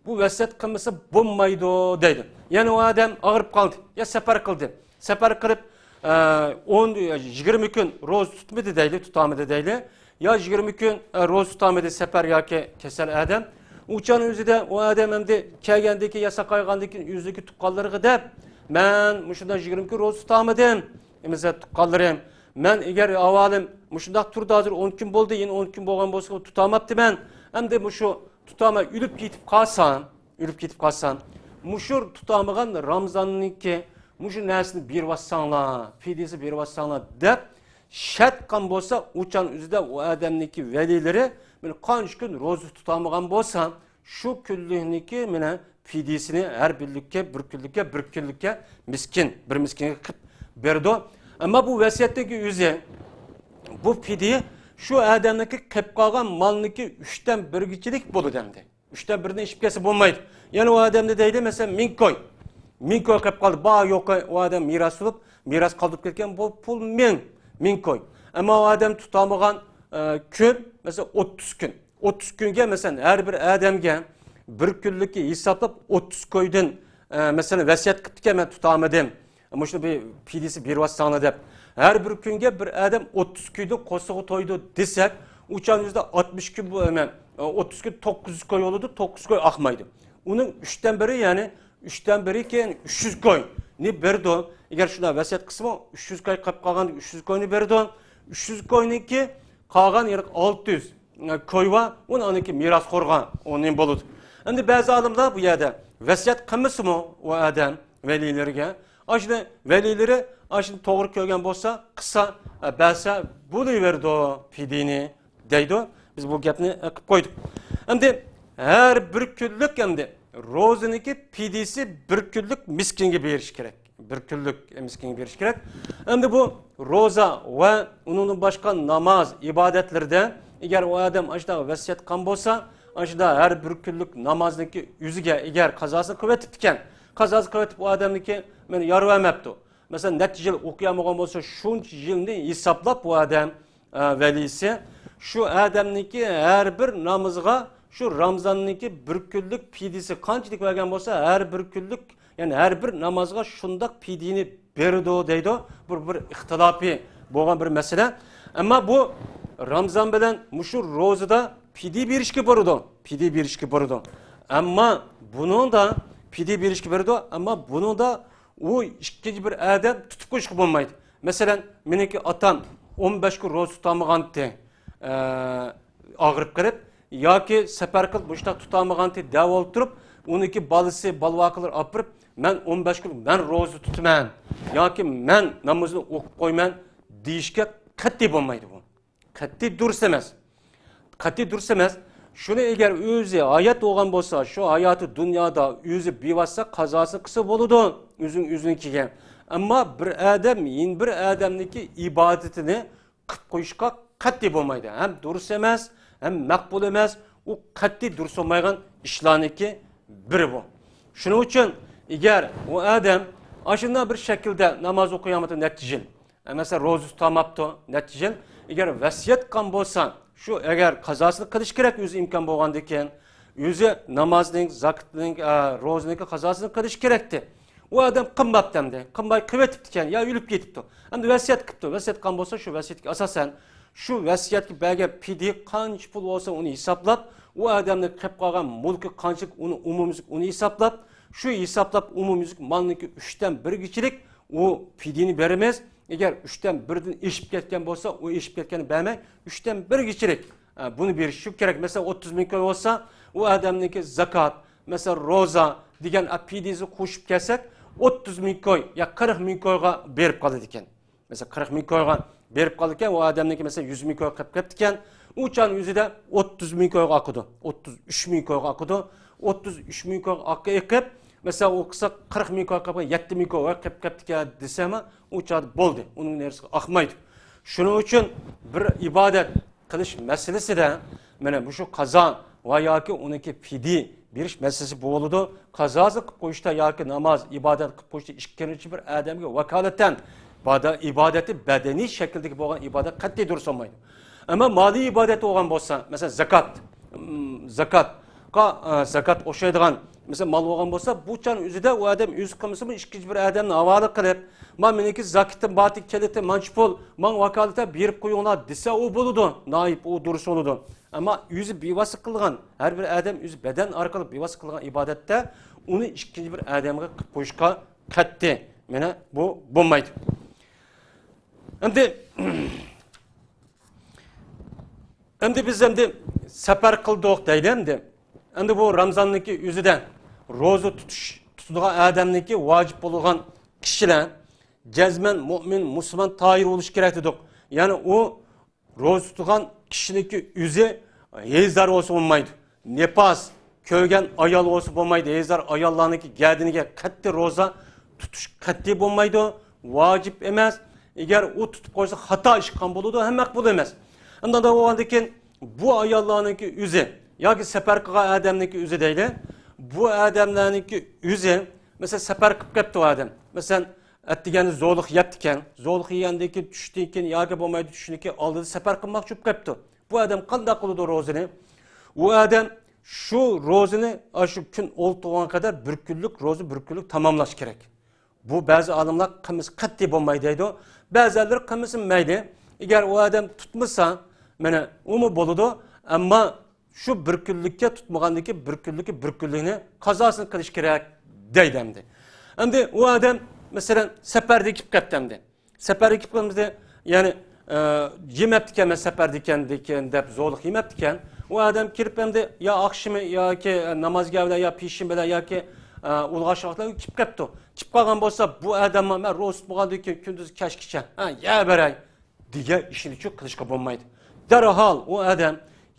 بۇ ۋەسىيەت قىلمىسا بولمايدۇ دەيدۇ. يەنى ئۇ ئادەم ئاغرىپ قالدى يا سەپەر قىلدى. سەپەر قىلىپ، ئە، ئون، يىگىرمە كۈن روزا تۇتمىدى دەيلى، تۇتالمىدى دەيلى. يا يىگىرمە كۈن، ئە، روزا تۇتالمىدى سەپەر ياكى كېسەل ئادەم. ئۇ چاغنىڭ ئۆزىدە ئۇ ئادەم ئەمدى كەلگەندىن كېيىن يا ساقايغاندىن كېيىن ئۆزىدىكى تۇغقانلىرىغا دەپ، مەن مۇشۇنداق يىگىرمە كۈن روزا تۇتالمىدىم. مەسىلەن، تۇغقانلىرىم، مەن ئەگەر ئەھۋالىم مۇشۇنداق تۇردى، ھازىر ئون كۈن بولدى، يەنە ئون كۈن بولغان بولسا تۇتالماپتىمەن. ئەمدى مۇشۇ تۇتالماي ئۆلۈپ كېتىپ قالسام، ئۆلۈپ كېتىپ قالسام، مۇشۇ تۇتالمىغان رامزاننىڭكى مۇشۇ نەرسىنى بېرىۋاتساڭلار، پىدىيىسى بېرىۋاتساڭلار دەپ شەرت قىلغان بولسا، ئۇ چاغنىڭ ئۆزىدە ئۇ ئادەمنىڭكى ۋەلىيلىرى، مانا، قانچە كۈن روزا تۇتالمىغان بولسا، شۇ كۈنلۈكنىڭكى، مانا، پىدىيىسىنى ھەر بىرلىككە، بىر كۈنلۈككە، بىر كۈنلۈككە مىسكىن، بىر مىسكىنگە قىلىپ بېرىدۇ. ئەمما بۇ ۋەسىيەتتىكى ئۆزى، بۇ پىدىيە شۇ ئادەمنىڭكى قېلىپ قالغان مالنىڭكى ئۈچتىن بىرگىچىلىك بولىدۇ ئەمدى. ئۈچتىن بىرىنى ئېشىپ كەتسە بولمايدۇ. يەنى ئۇ ئادەمدە دەيلى، مەسىلەن، مىڭ كوي. مىڭ كوي قېلىپ قالدى. بار يوقى ئۇ ئادەم مىراس بولۇپ، مىراس قالدۇرۇپ كەتكەن بۇ پۇل مىڭ، مىڭ كوي. ئەمما ئۇ ئادەم تۇتالمىغان، ئە، كۈن، مەسىلەن، ئوتتۇز كۈن. ئوتتۇز كۈنگە، مەسىلەن، ھەر بىر ئادەمگە بىر كۈنلۈككە ھېسابلاپ، ئوتتۇز كويدىن، ئە، مەسىلەن، ۋەسىيەت قىپتىكەن، مەن تۇتالمىدىم. مۇشۇنى بىر پىدىيىسى بېرىۋاتساڭلار دەپ. ھەر بىر كۈنگە بىر ئادەم ئوتتۇز كويدىن قورسىقى تويىدۇ دېسەك، ئۇ چاغنىڭ ئۆزىدە ئاتمىش كۈن بۇ، ئەمە، ئوتتۇز كۈن توققۇز يۈز كوي بولىدۇ، توققۇز يۈز كوي ئاقمايدۇ. ئۇنىڭ ئۈچتىن بىرى، يەنى ئۈچتىن بىرى كېيىن ئۈچ يۈز كوينى بېرىدۇ. ئەگەر شۇنداق ۋەسىيەت قىلسىمۇ، ئۈچ يۈز كوي قېلىپ قالغاندا ئۈچ يۈز كوينى بېرىدۇ. ئۈچ يۈز كوينىڭكى قالغان يەنە ئالتە يۈز كوي بار، ئۇنى ئانىكى مىراسخورغا ئۇنى بولىدۇ. ئەمدى بەزى ئالىملار بۇ يەردە ۋەسىيەت قىلمىسىمۇ ئۇ ئادەم ۋەلىيلىرىگە، ئاشۇنى ۋەلىيلىرى ئاشۇنى توغرا كۆرگەن بولسا، قىلسا، بەرسە بولۇۋېرىدۇ پىدىيىنى دەيدۇ. بىز بۇ گەپنى قىلىپ قويدۇق. ئەمدى ھەر بىر كۈنلۈك ئەمدى روزىنىڭكى پىدىيىسى بىر كۈنلۈك مىسكىنگە بېرىش كېرەك. بىر كۈنلۈك مىسكىنگە بېرىش كېرەك. ئەمدى بۇ روزا ۋە ئۇنىڭدىن باشقا ناماز، ئىبادەتلىرىدە ئەگەر ئۇ ئادەم ئاشۇنداق ۋەسىيەت قىلغان بولسا، ئاشۇنداق ھەر بىر كۈنلۈك نامازنىڭكى ئۆزىگە ئەگەر قازاسىنى قىلىۋېتىپتىكەن، قازاسى قىلىۋېتىپ، ئۇ ئادەمنىڭكى مانا يارىۋەرمەپتۇ. مەسىلەن، نەچچە يىل ئوقۇيالمىغان بولسا، شۇنچە يىلنى ھېسابلاپ ئۇ ئادەم، ئە، ۋەلىسى شۇ ئادەمنىڭكى ھەر بىر نامىزىغا شۇ رامزاننىڭكى بىر كۈنلۈك پىدىيىسى قانچىلىك بەرگەن بولسا، ھەر بىر كۈنلۈك، يەنى ھەر بىر نامازغا شۇنداق پىدىيىنى بېرىدۇ دەيدۇ. بىر، بىر ئىختىلاپى بولغان بىر مەسىلە. ئەمما بۇ رامزان بىلەن مۇشۇ روزىدا پىدىيە بېرىشكە بولىدۇ. پىدىيە بېرىشكە بولىدۇ. ئەمما بۇنىڭدا پىدىيە بېرىشكە بولىدۇ. ئەمما بۇنىڭدا ئۇ ئىككىنچى بىر ئادەم تۇتۇپ قويۇشقا بولمايدۇ. مەسىلەن، مېنىڭكى ئاتام ئون بەش كۈن روزا تۇتالمىغانتى، ئە، ئاغرىپ قېلىپ، ياكى سەپەر قىلىپ مۇشۇنداق تۇتالمىغانتى دەپ ئولتۇرۇپ، ئۇنىڭكى بالىسى، بالىۋاقىلىرى ئاپىرىپ، مەن ئون بەش كۈن مەن روزا تۇتىمەن ياكى مەن نامىزىنى ئوقۇپ قويىمەن دېيىشكە قەتئىي بولمايدۇ بۇ. قەتئىي دۇرۇس ئەمەس. قەتئىي دۇرۇس ئەمەس. شۇنى ئەگەر ئۆزى ھايات بولغان بولسا، شۇ ھاياتى دۇنيادا ئۆزى بىۋاسىتە قازاسىنى قىلسا بولىدۇ، ئۆزىنىڭ ئۆزىنىڭكىگە. ئەمما بىر ئادەم يەنە بىر ئادەمنىڭكى ئىبادىتىنى قىلىپ قويۇشقا قەتئىي بولمايدۇ. ھەم دۇرۇس ئەمەس، ھەم مەقبۇل ئەمەس. ئۇ قەتئىي دۇرۇس بولمايدىغان ئىشلارنىڭكى بىرى بۇ. شۇنىڭ ئۈچۈن ئەگەر ئۇ ئادەم ئاشۇنداق بىر شەكىلدە ناماز ئوقۇيالمايدۇ نەچچە يىل، ئە، مەسىلەن، روزا تۇتالماپتۇ نەچچە يىل. ئەگەر ۋەسىيەت قىلغان بولسا، شۇ ئەگەر قازاسىنى قىلىش كېرەك، ئۆزى ئىمكان بولغاندىكىن، ئۆزى نامازنىڭ، زاكىتنىڭ، ئە، روزىنىڭكى قازاسىنى قىلىش كېرەكتى. ئۇ ئادەم قىلماپتۇ ئەمدى. قىلماي قېلىۋېتىپتىكەن يا ئۆلۈپ كېتىپتۇ. ئەمدى ۋەسىيەت قىپتۇ. ۋەسىيەت قىلغان بولسا، شۇ ۋەسىيەتكە ئاساسەن، شۇ ۋەسىيەتكە بەرگەن پىدىيە قانچە پۇل بولسا، ئۇنى ھېسابلاپ، ئۇ ئادەمنىڭ قېلىپ قالغان مۇلكى قانچىلىك، ئۇنى ئومۇميۈزلۈك ئۇنى ھېسابلاپ، شۇ ھېسابلاپ ئومۇميۈزلۈك مالنىڭكى ئۈچتىن بىرگىچىلىك ئۇ پىدىيىنى بېرىمىز. ئەگەر ئۈچتىن بىردىن ئېشىپ كەتكەن بولسا، ئۇ ئېشىپ كەتكەننى بەرمەي، ئۈچتىن بىرگىچىلىك، ئە، بۇنى بېرىش شۇ كېرەك. مەسىلەن، ئوتتۇز مىڭ كوي بولسا، ئۇ ئادەمنىڭكى زاكات، مەسىلەن، روزا دېگەن، ئە، پىدىيىسىنى قوشۇپ كەلسەك، ئوتتۇز مىڭ كوي يا قىرىق مىڭ كويغا بېرىپ قالىدىكەن. مەسىلەن، قىرىق مىڭ كويغا بېرىپ قالىدىكەن، ئۇ ئادەمنىڭكى، مەسىلەن، يۈز مىڭ كوي قېلىپ قېپتىكەن. ئۇ چاغنىڭ ئۆزىدە ئوتتۇز مىڭ كويغا ئاقىدۇ، ئوتتۇز ئۈچ مىڭ كويغا ئاقىدۇ. ئوتتۇز ئۈچ مىڭ كويغا ئاقا ئېقىپ، مەسىلەن، ئۇ قىلسا قىرىق مىڭ كويغا قېلىپ، يەتتە مىڭ كوي قېلىپ قېپتىكەن دېسەم، ئۇ چاغدا بولدى. ئۇنىڭ نېرىسىگە ئاقمايدۇ. شۇنىڭ ئۈچۈن بىر ئىبادەت قىلىش مەسىلىسىدە، مانا مۇشۇ قازا ۋە ياكى ئۇنىڭكى پىدىيە بېرىش مەسىلىسى بولىدۇ. قازاسى قىلىپ قويۇشتا ياكى ناماز، ئىبادەت قىلىپ قويۇشتا ئىككىنچى بىر ئادەمگە ۋاكالىتەن بادا-، ئىبادىتى بەدىنىي شەكىلدىكى بولغان ئىبادەت قەتئىي دۇرۇس بولمايدۇ. ئەمما مالىي ئىبادەت بولغان بولسا، مەسىلەن، زاكات، ئىم، زاكاتقا، ئە، زاكات ئوخشايدىغان، مەسىلەن، مال بولغان بولسا، بۇ چاغنىڭ ئۆزىدە ئۇ ئادەم ئۆزى قىلمىسىمۇ، ئىككىنچى بىر ئادەمنى ھاۋالە قىلىپ، ما مېنىڭكى زاكىتىم بارتى، كېلىتى مانچە پۇل، ماڭا ۋاكالىتەن بېرىپ قويۇڭلار دېسە، ئۇ بولىدۇ، ناھايىتى ئۇ دۇرۇس بولىدۇ. ئەمما ئۆزى بىۋاسىتە قىلغان، ھەر بىر ئادەم ئۆزى بەدەن ئارقىلىق بىۋاسىتە قىلغان ئىبادەتتە ئۇنى ئىككىنچى بىر ئادەمگە قىلىپ قويۇشقا قەتئىي، مانا بۇ بولمايدۇ. ئەمدى، ئەمدى بىز ئەمدى سەپەر قىلدۇق دەيلى ئەمدى. ئەمدى بۇ رامزاننىڭكى ئۆزىدە روزا تۇتۇش، تۇتىدىغان ئادەمنىڭكى ۋاجىپ بولغان كىشىلەر جەزمەن مۇئمىن، مۇسۇلمان، تاھىر بولۇشى كېرەك دېدۇق. يەنى ئۇ روزا تۇتقان كىشىنىڭكى ئۆزى ھېيزدار بولسا بولمايدۇ. نىپاس كۆرگەن ئايال بولسا بولمايدۇ. ھېيزدار ئاياللارنىڭكى گەدىنىگە قەتئىي روزا تۇتۇش قەتئىي بولمايدۇ. ۋاجىپ ئەمەس. ئەگەر ئۇ تۇتۇپ قويسا، خاتا ئىش قىلغان بولىدۇ، ھەم مەقبۇل ئەمەس. ئانداق بولغاندىن كېيىن بۇ ئاياللارنىڭكى ئۆزى ياكى سەپەر قىلغان ئادەمنىڭكى ئۆزى دەيلى. بۇ ئادەملەرنىڭكى ئۆزى، مەسىلەن، سەپەر قىلىپ كەپتۇ ئادەم. مەسىلەن، ئەتىگەندە زولۇق يەپتىكەن. زولۇق يېگەندىن كېيىن، چۈشتىن كېيىن ياكى بولمايدۇ، چۈشنىڭ كېيىن ئالدىدا سەپەر قىلماقچى بولۇپ كەپتۇ. بۇ ئادەم قانداق قىلىدۇ روزىنى؟ ئۇ ئادەم شۇ روزىنى ئاشۇ كۈن ئولتۇرغان قەدەر بىر كۈنلۈك روزا، بىر كۈنلۈك تاماملاش كېرەك. بۇ بەزى ئالىملار قىلمىسا قەتئىي بولمايدۇ دەيدۇ. بەزىلەر قىلمىسا مەيلى. ئەگەر ئۇ ئادەم تۇتمىسا، مانا، ئۇمۇ بولىدۇ. ئەمما شۇ بىر كۈنلۈككە تۇتمىغاندىكى بىر كۈنلۈكى بىر كۈنلۈكنى قازاسىنى قىلىش كېرەك دەيدۇ ئەمدى. ئەمدى ئۇ ئادەم، مەسىلەن، سەپەردىن كېلىپ قاپتۇ ئەمدى. سەپەردىن كېلىپ قالمىدى، يەنى، ئە، يېمەپتىكەن، مەن سەپەردىكەن، دېگەن دەپ زورلۇق يېمەپتىكەن. ئۇ ئادەم كېلىپ ئەمدى يا ئاخشىمى ياكى، ئە، نامازغا بىلەن يا پېشىن بىلەن ياكى، ئە، ئۇلغاش ۋاقىتلاردا كېلىپ قاپتۇ. كېلىپ قالغان بولسا، بۇ ئادەممۇ مەن روزا تۇتمىغاندىن كېيىن كۈندۈز كەچكىچە، ھە، يەۋەرەي دېگەن ئىشنىچۇ قىلىشقا بولمايدۇ. دەرھال ئۇ ئادەم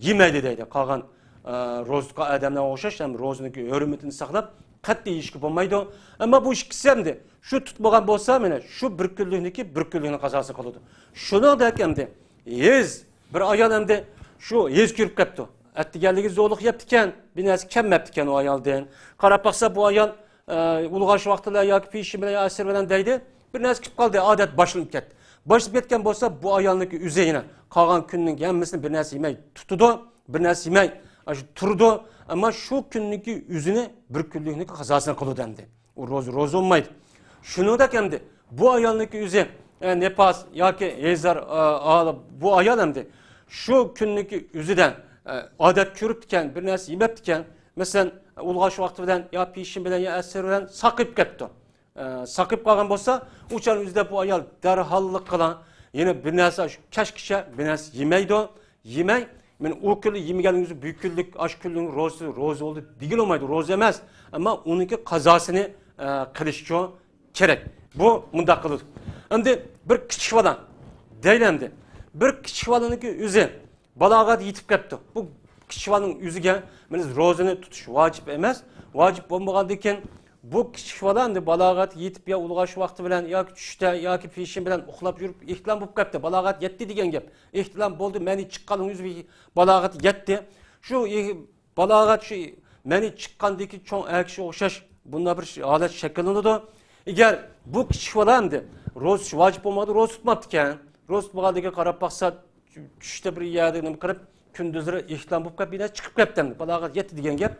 يېمەيدۇ دەيدۇ. قالغان، ئە، روزا تۇتقان ئادەملەرگە ئوخشاش ھەم روزىنىڭكى ھۆرمىتىنى ساقلاپ، قەتئىي يېيىشكە بولمايدۇ. ئەمما بۇ ئىككىسى ئەمدى شۇ تۇتمىغان بولسا، مانا شۇ بىر كۈنلۈكنىكى بىر كۈنلۈكنى قازاسى قىلىدۇ. شۇنىڭدەك ئەمدى ھېيز، بىر ئايال ئەمدى شۇ ھېيز كۆرۈپ قاپتۇ. ئەتىگەنلىكى زورلۇق يەپتىكەن، بىر نەرسە كەلمەپتىكەن ئۇ ئايالدىن. قاراپ باقسا، بۇ ئايال ئە، ئۇلغاش ۋاقتى بىلەن ياكى پېشىن بىلەن يا ئەسىر بىلەن دەيدۇ. بىر نەرسە كېلىپ قالدى، ئادەت باشلىنىپ كەتتى. باشلىنىپ كەتكەن بولسا، بۇ ئايالنىڭكى ئۆزى يەنە قالغان كۈننىڭ ھەممىسىنى بىر نەرسە يېمەي تۇتىدۇ، بىر نەرسە يېمەي، ئاشۇ تۇرىدۇ. ئەمما شۇ كۈننىڭكى ئۆزىنى بىر كۈنلۈكنىڭكى قازاسىنى قىلىدۇ ئەمدى. ئۇ روزا، روزا بولمايدۇ. شۇنىڭدەك ئەمدى بۇ ئايالنىڭكى ئۆزى، ئە، نىپاس ياكى ھەيزلار، ئە، ئالىپ، بۇ ئايال ئەمدى شۇ كۈننىڭكى ئۆزىدە، ئە، ئادەت كۆرۈپتىكەن، بىر نەرسە يېمەپتىكەن. مەسىلەن، ئۇلغاش ۋاقتى بىلەن يا پېشىن بىلەن يا ئەسىر بىلەن ساقىيىپ كەپتۇ. ئە، ساقىيىپ قالغان بولسا، ئۇ چاغنىڭ ئۆزىدە بۇ ئايال دەرھاللىقلا يەنە بىر نەرسە، شۇ كەچكىچە بىر نەرسە يېمەيدۇ. يېمەي، مەن ئۇ كۈنلا يېمىگەنلىكىڭىز بۈگۈنلۈك ئاشۇ كۈننىڭ روزىسى، روزا بولدى دېگىلى بولمايدۇ، روزا ئەمەس. ئەمما ئۇنىڭكى قازاسىنى، ئە، قىلىشچۇ كېرەك. بۇ مۇنداق قىلىدۇ. ئەمدى بىر كىچىك بالا دەيلى ئەمدى. بىر كىچىك بالىنىڭكى ئۆزى بالاغەت يېتىپ كەپتۇ. بۇ كىچىك بالىنىڭ ئۆزىگە مانا روزىنى تۇتۇش ۋاجىپ ئەمەس. ۋاجىپ بولمىغاندىن كېيىن بۇ كىچىك بالا ئەمدى بالاغەت يېتىپ يا ئۇلغاش ۋاقتى بىلەن ياكى چۈشتە ياكى پېشىن بىلەن ئۇخلاپ يۈرۈپ ئېھتىلام بولۇپ كەپتۇ. بالاغەت يەتتى دېگەن گەپ. ئېھتىلام بولدى، مەنى چىققانلىقىڭىز بالاغەت يەتتى. شۇ ئېھ-، بالاغەت شۇ مەنى چىققاندىكى چوڭ ئەكىشىگە ئوخشاش بۇنداق بىر ھالەت شەكىللىنىدۇ. ئەگەر بۇ كىچىك بالا ئەمدى روزا تۇتۇش ۋاجىپ بولمايدۇ، روزا تۇتماپتىكەن. روزا تۇتمىغاندىكىن قاراپ باقسا، چۈشتە بىر يەردە نېمە قىلىپ، كۈندۈزلىرى ئېھتىلام بولۇپ كەپ، يەنە چىقىپ كەپتۇ ئەمدى. بالاغەت يەتتى دېگەن گەپ.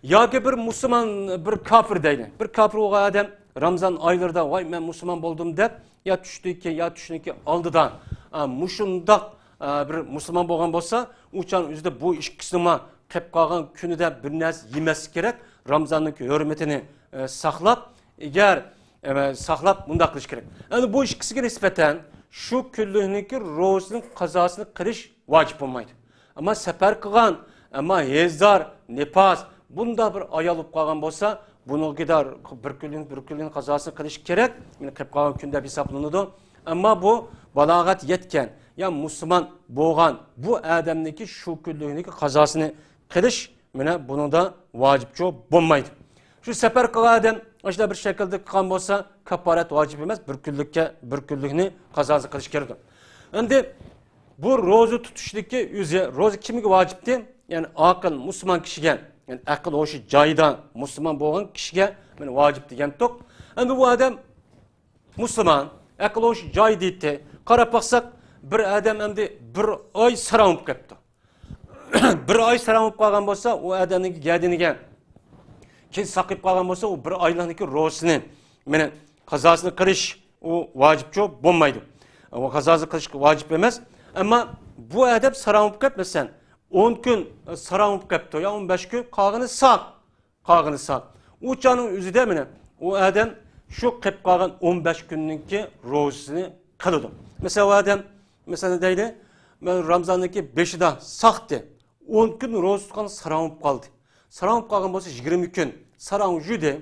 ياكى بىر مۇسۇلمان، بىر كاپىر دەيلى. بىر كاپىر بولغان ئادەم رامزان ئايلىرىدا، ۋاي، مەن مۇسۇلمان بولدۇم دەپ، يا چۈشتىن كېيىن، يا چۈشتىن كېيىن ئالدىدا، ئا، مۇشۇنداق، ئا، بىر مۇسۇلمان بولغان بولسا، ئۇ چاغنىڭ ئۆزىدە بۇ ئىككىسىنىڭمۇ قېلىپ قالغان كۈنىدە بىر نەرسە يېمەسلىك كېرەك. رامزاننىڭ ھۆرمىتىنى، ئە، ساقلاپ، ئەگەر، ئە، ساقلاپ مۇنداق قىلىش كېرەك. ئەمدى بۇ ئىككىسىگە نىسبەتەن شۇ كۈنلۈكنىڭكى روزىنىڭ قازاسىنى قىلىش ۋاجىپ بولمايدۇ. ئەمما سەپەر قىلغان، ئەمما ھەيزدار، نىپاس، بۇنداق بىر ئايال بولۇپ قالغان بولسا، بۇنىڭكىدا بىر كۈنلۈك، بىر كۈنلۈك قازاسىنى قىلىش كېرەك. يەنى قېلىپ قالغان كۈن دەپ ھېسابلىنىدۇ. ئەمما بۇ بالاغەت يەتكەن يا مۇسۇلمان بولغان بۇ ئادەمنىڭكى شۇ كۈنلۈكنىڭكى قازاسىنى قىلىش، مانا، بۇنىڭدا ۋاجىپچۇ بولمايدۇ. شۇ سەپەر قىلغان ئادەم ئاشۇنداق بىر شەكىلدە قىلغان بولسا، كاپپارەت ۋاجىپ ئەمەس، بىر كۈنلۈككە، بىر كۈنلۈكنى قازاسى قىلىش كېرەك. ئەمدى بۇ روزا تۇتۇشنىڭكى ئۆزى، روزا كىمگە ۋاجىپتى؟ يەنى ئاقىل مۇسۇلمان كىشىگە، يەنى ئەقىل ھوشى جايىدا مۇسۇلمان بولغان كىشىگە مانا ۋاجىپ دېگەنتۇق. ئەمدى بۇ ئادەم مۇسۇلمان، ئەقىل ھوشى جايىدا ئىدى. قاراپ باقساق، بىر ئادەم ئەمدى بىر ئاي ساراڭ بولۇپ كەپتۇ. بىر ئاي ساراڭ بولۇپ قالغان بولسا، ئۇ ئادەمنىڭ گەدىنىگە كېيىن ساقىيىپ قالغان بولسا، ئۇ بىر ئايلىقنىڭكى روزىسىنى، مانا، قازاسىنى قىلىش، ئۇ ۋاجىپچۇ بولمايدۇ. ئۇ قازاسىنى قىلىش ۋاجىپ ئەمەس. ئەمما بۇ ئادەم ساراڭ بولۇپ كەپ، مەسىلەن، ئون كۈن ساراڭ بولۇپ كەپتۇ، يا ئون بەش كۈن، قالغىنى ساق. قالغىنى ساق. ئۇ چاغنىڭ ئۆزىدە مانا ئۇ ئادەم شۇ قېلىپ قالغان ئون بەش كۈننىڭكى روزىسىنى قىلىدۇ. مەسىلەن، ئۇ ئادەم، مەسىلەن، دەيلى، مەن رامزاننىڭكى بېشىدا ساقتى. ئون كۈن روزا تۇتقان ساراڭ بولۇپ قالدى. ساراڭ بولۇپ قالغان بولسا، يىگىرمە كۈن ساراڭ يۈدى.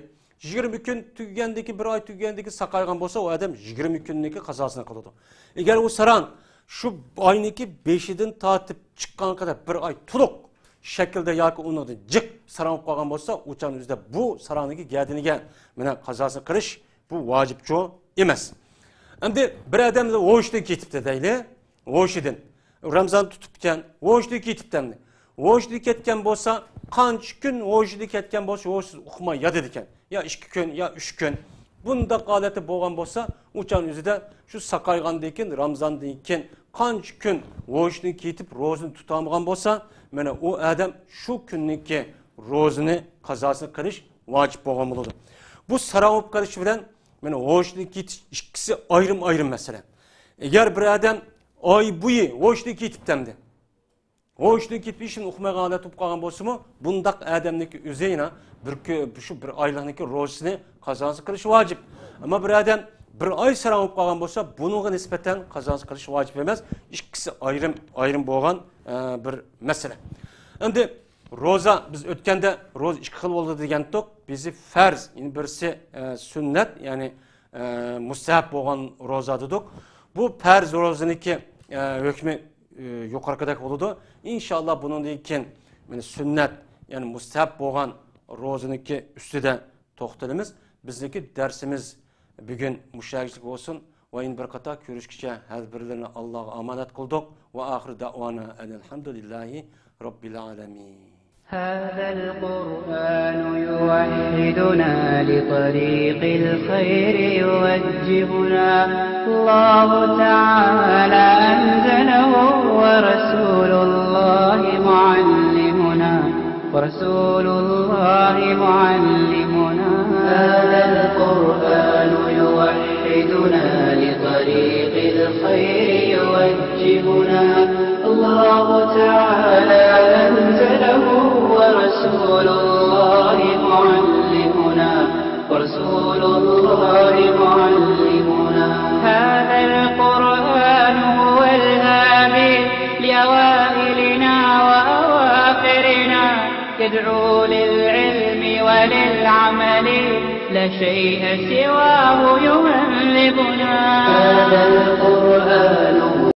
يىگىرمە كۈن تۈگىگەندىكى، بىر ئاي تۈگىگەندىكى ساقايغان بولسا، ئۇ ئادەم يىگىرمە كۈننىڭكى قازاسىنى قىلىدۇ. ئەگەر ئۇ ساراڭ شۇ ئاينىڭكى بېشىدىن تارتىپ چىققانغا قەدەر بىر ئاي تولۇق شەكىلدە ياكى ئۇنىڭدىن جىق ساراڭ بولۇپ قالغان بولسا، ئۇ چاغنىڭ ئۆزىدە بۇ ساراڭنىڭكى گەدىنىگە مانا قازاسىنى قىلىش، بۇ ۋاجىپچۇ ئەمەس. ئەمدى بىر ئادەم ھوشىدىن كېتىپتۇ دەيلى، ھوشىدىن. رامزان تۇتۇپتىكەن، ھوشىدىن كېتىپتۇ ئەمدى. ھوشىدىن كەتكەن بولسا، قانچە كۈن ھوشىدىن كەتكەن بولسا، ھوشسىز ئۇخلىماي ياتىدىكەن. يا ئىككى كۈن، يا ئۈچ كۈن. بۇنداق ھالەتتە بولغان بولسا، ئۇ چاغنىڭ ئۆزىدە شۇ ساقايغاندىن كېيىن، رامزاندىن كېيىن قانچە كۈن ھوشىدىن كېتىپ روزىنى تۇتالمىغان بولسا، مانا ئۇ ئادەم شۇ كۈننىڭكى روزىنى قازاسىنى قىلىش ۋاجىپ بولغان بولىدۇ. بۇ ساراڭ بولۇپ قېلىش بىلەن مانا ھوشىدىن كېتىش ئىككىسى ئايرىم-ئايرىم مەسىلە. ئەگەر بىر ئادەم ئاي بويى ھوشىدىن كېتىپتۇ ئەمدى، ھوشىدىن كېتىپ ھېچنېمە ئۇقمايدىغان ھالەت بولۇپ قالغان بولسىمۇ، بۇنداق ئادەمنىڭكى ئۆزى يەنە بىر كۈ-، شۇ بىر ئايلىقنىڭكى روزىسىنى قازاسى قىلىشى ۋاجىپ. ئەمما بىر ئادەم بىر ئاي ساراڭ بولۇپ قالغان بولسا، بۇنىڭغا نىسبەتەن قازاسى قىلىشى ۋاجىپ ئەمەس. ئىككىسى ئايرىم، ئايرىم بولغان، ئە، بىر مەسىلە. ئەمدى روزا، بىز ئۆتكەندە روزا ئىككى خىل بولىدۇ دېگەنتۇق. بىرسى پەرز، يەنە بىرسى، ئە، سۈننەت، يەنى، ئە، مۇستەھەب بولغان روزا دېدۇق. بۇ پەرز روزىنىڭكى، ئە، ھۆكمى، ئە، يۇقىرىقىدەك بولىدۇ. ئىنشائاللا بۇنىڭدىن كېيىن، مانا، سۈننەت، يەنى مۇستەھەب بولغان روزىنىڭكى ئۈستىدە توختىلىمىز. بىزنىڭكى دەرسىمىز بۈگۈن مۇشۇ يەرگىچىلىك بولسۇن. ۋە يەنە بىر قېتىم كۆرۈشكىچە ھەر بىرلىرىنى ئاللاغا ئامانەت قىلدۇق. ۋە ئاخىر دەئۋانا ئەنىل ھەمدۇلىللاھى رەببىل ئالەمىن. هذا القرآن يوحدنا، لطريق الخير يوجهنا. الله تعالى أنزله، ورسول الله معلمنا، ورسول الله معلمنا. هذا القرآن يوحدنا، لطريق الخير يوجهنا. الله تعالى أنزله، ورسول الله معلمنا، ورسول الله معلمنا. هذا القرآن هو الهادي لأوائلنا وأواخرنا، يدعو للعلم وللعمل، لا شيء سواه يهذبنا. هذا القرآن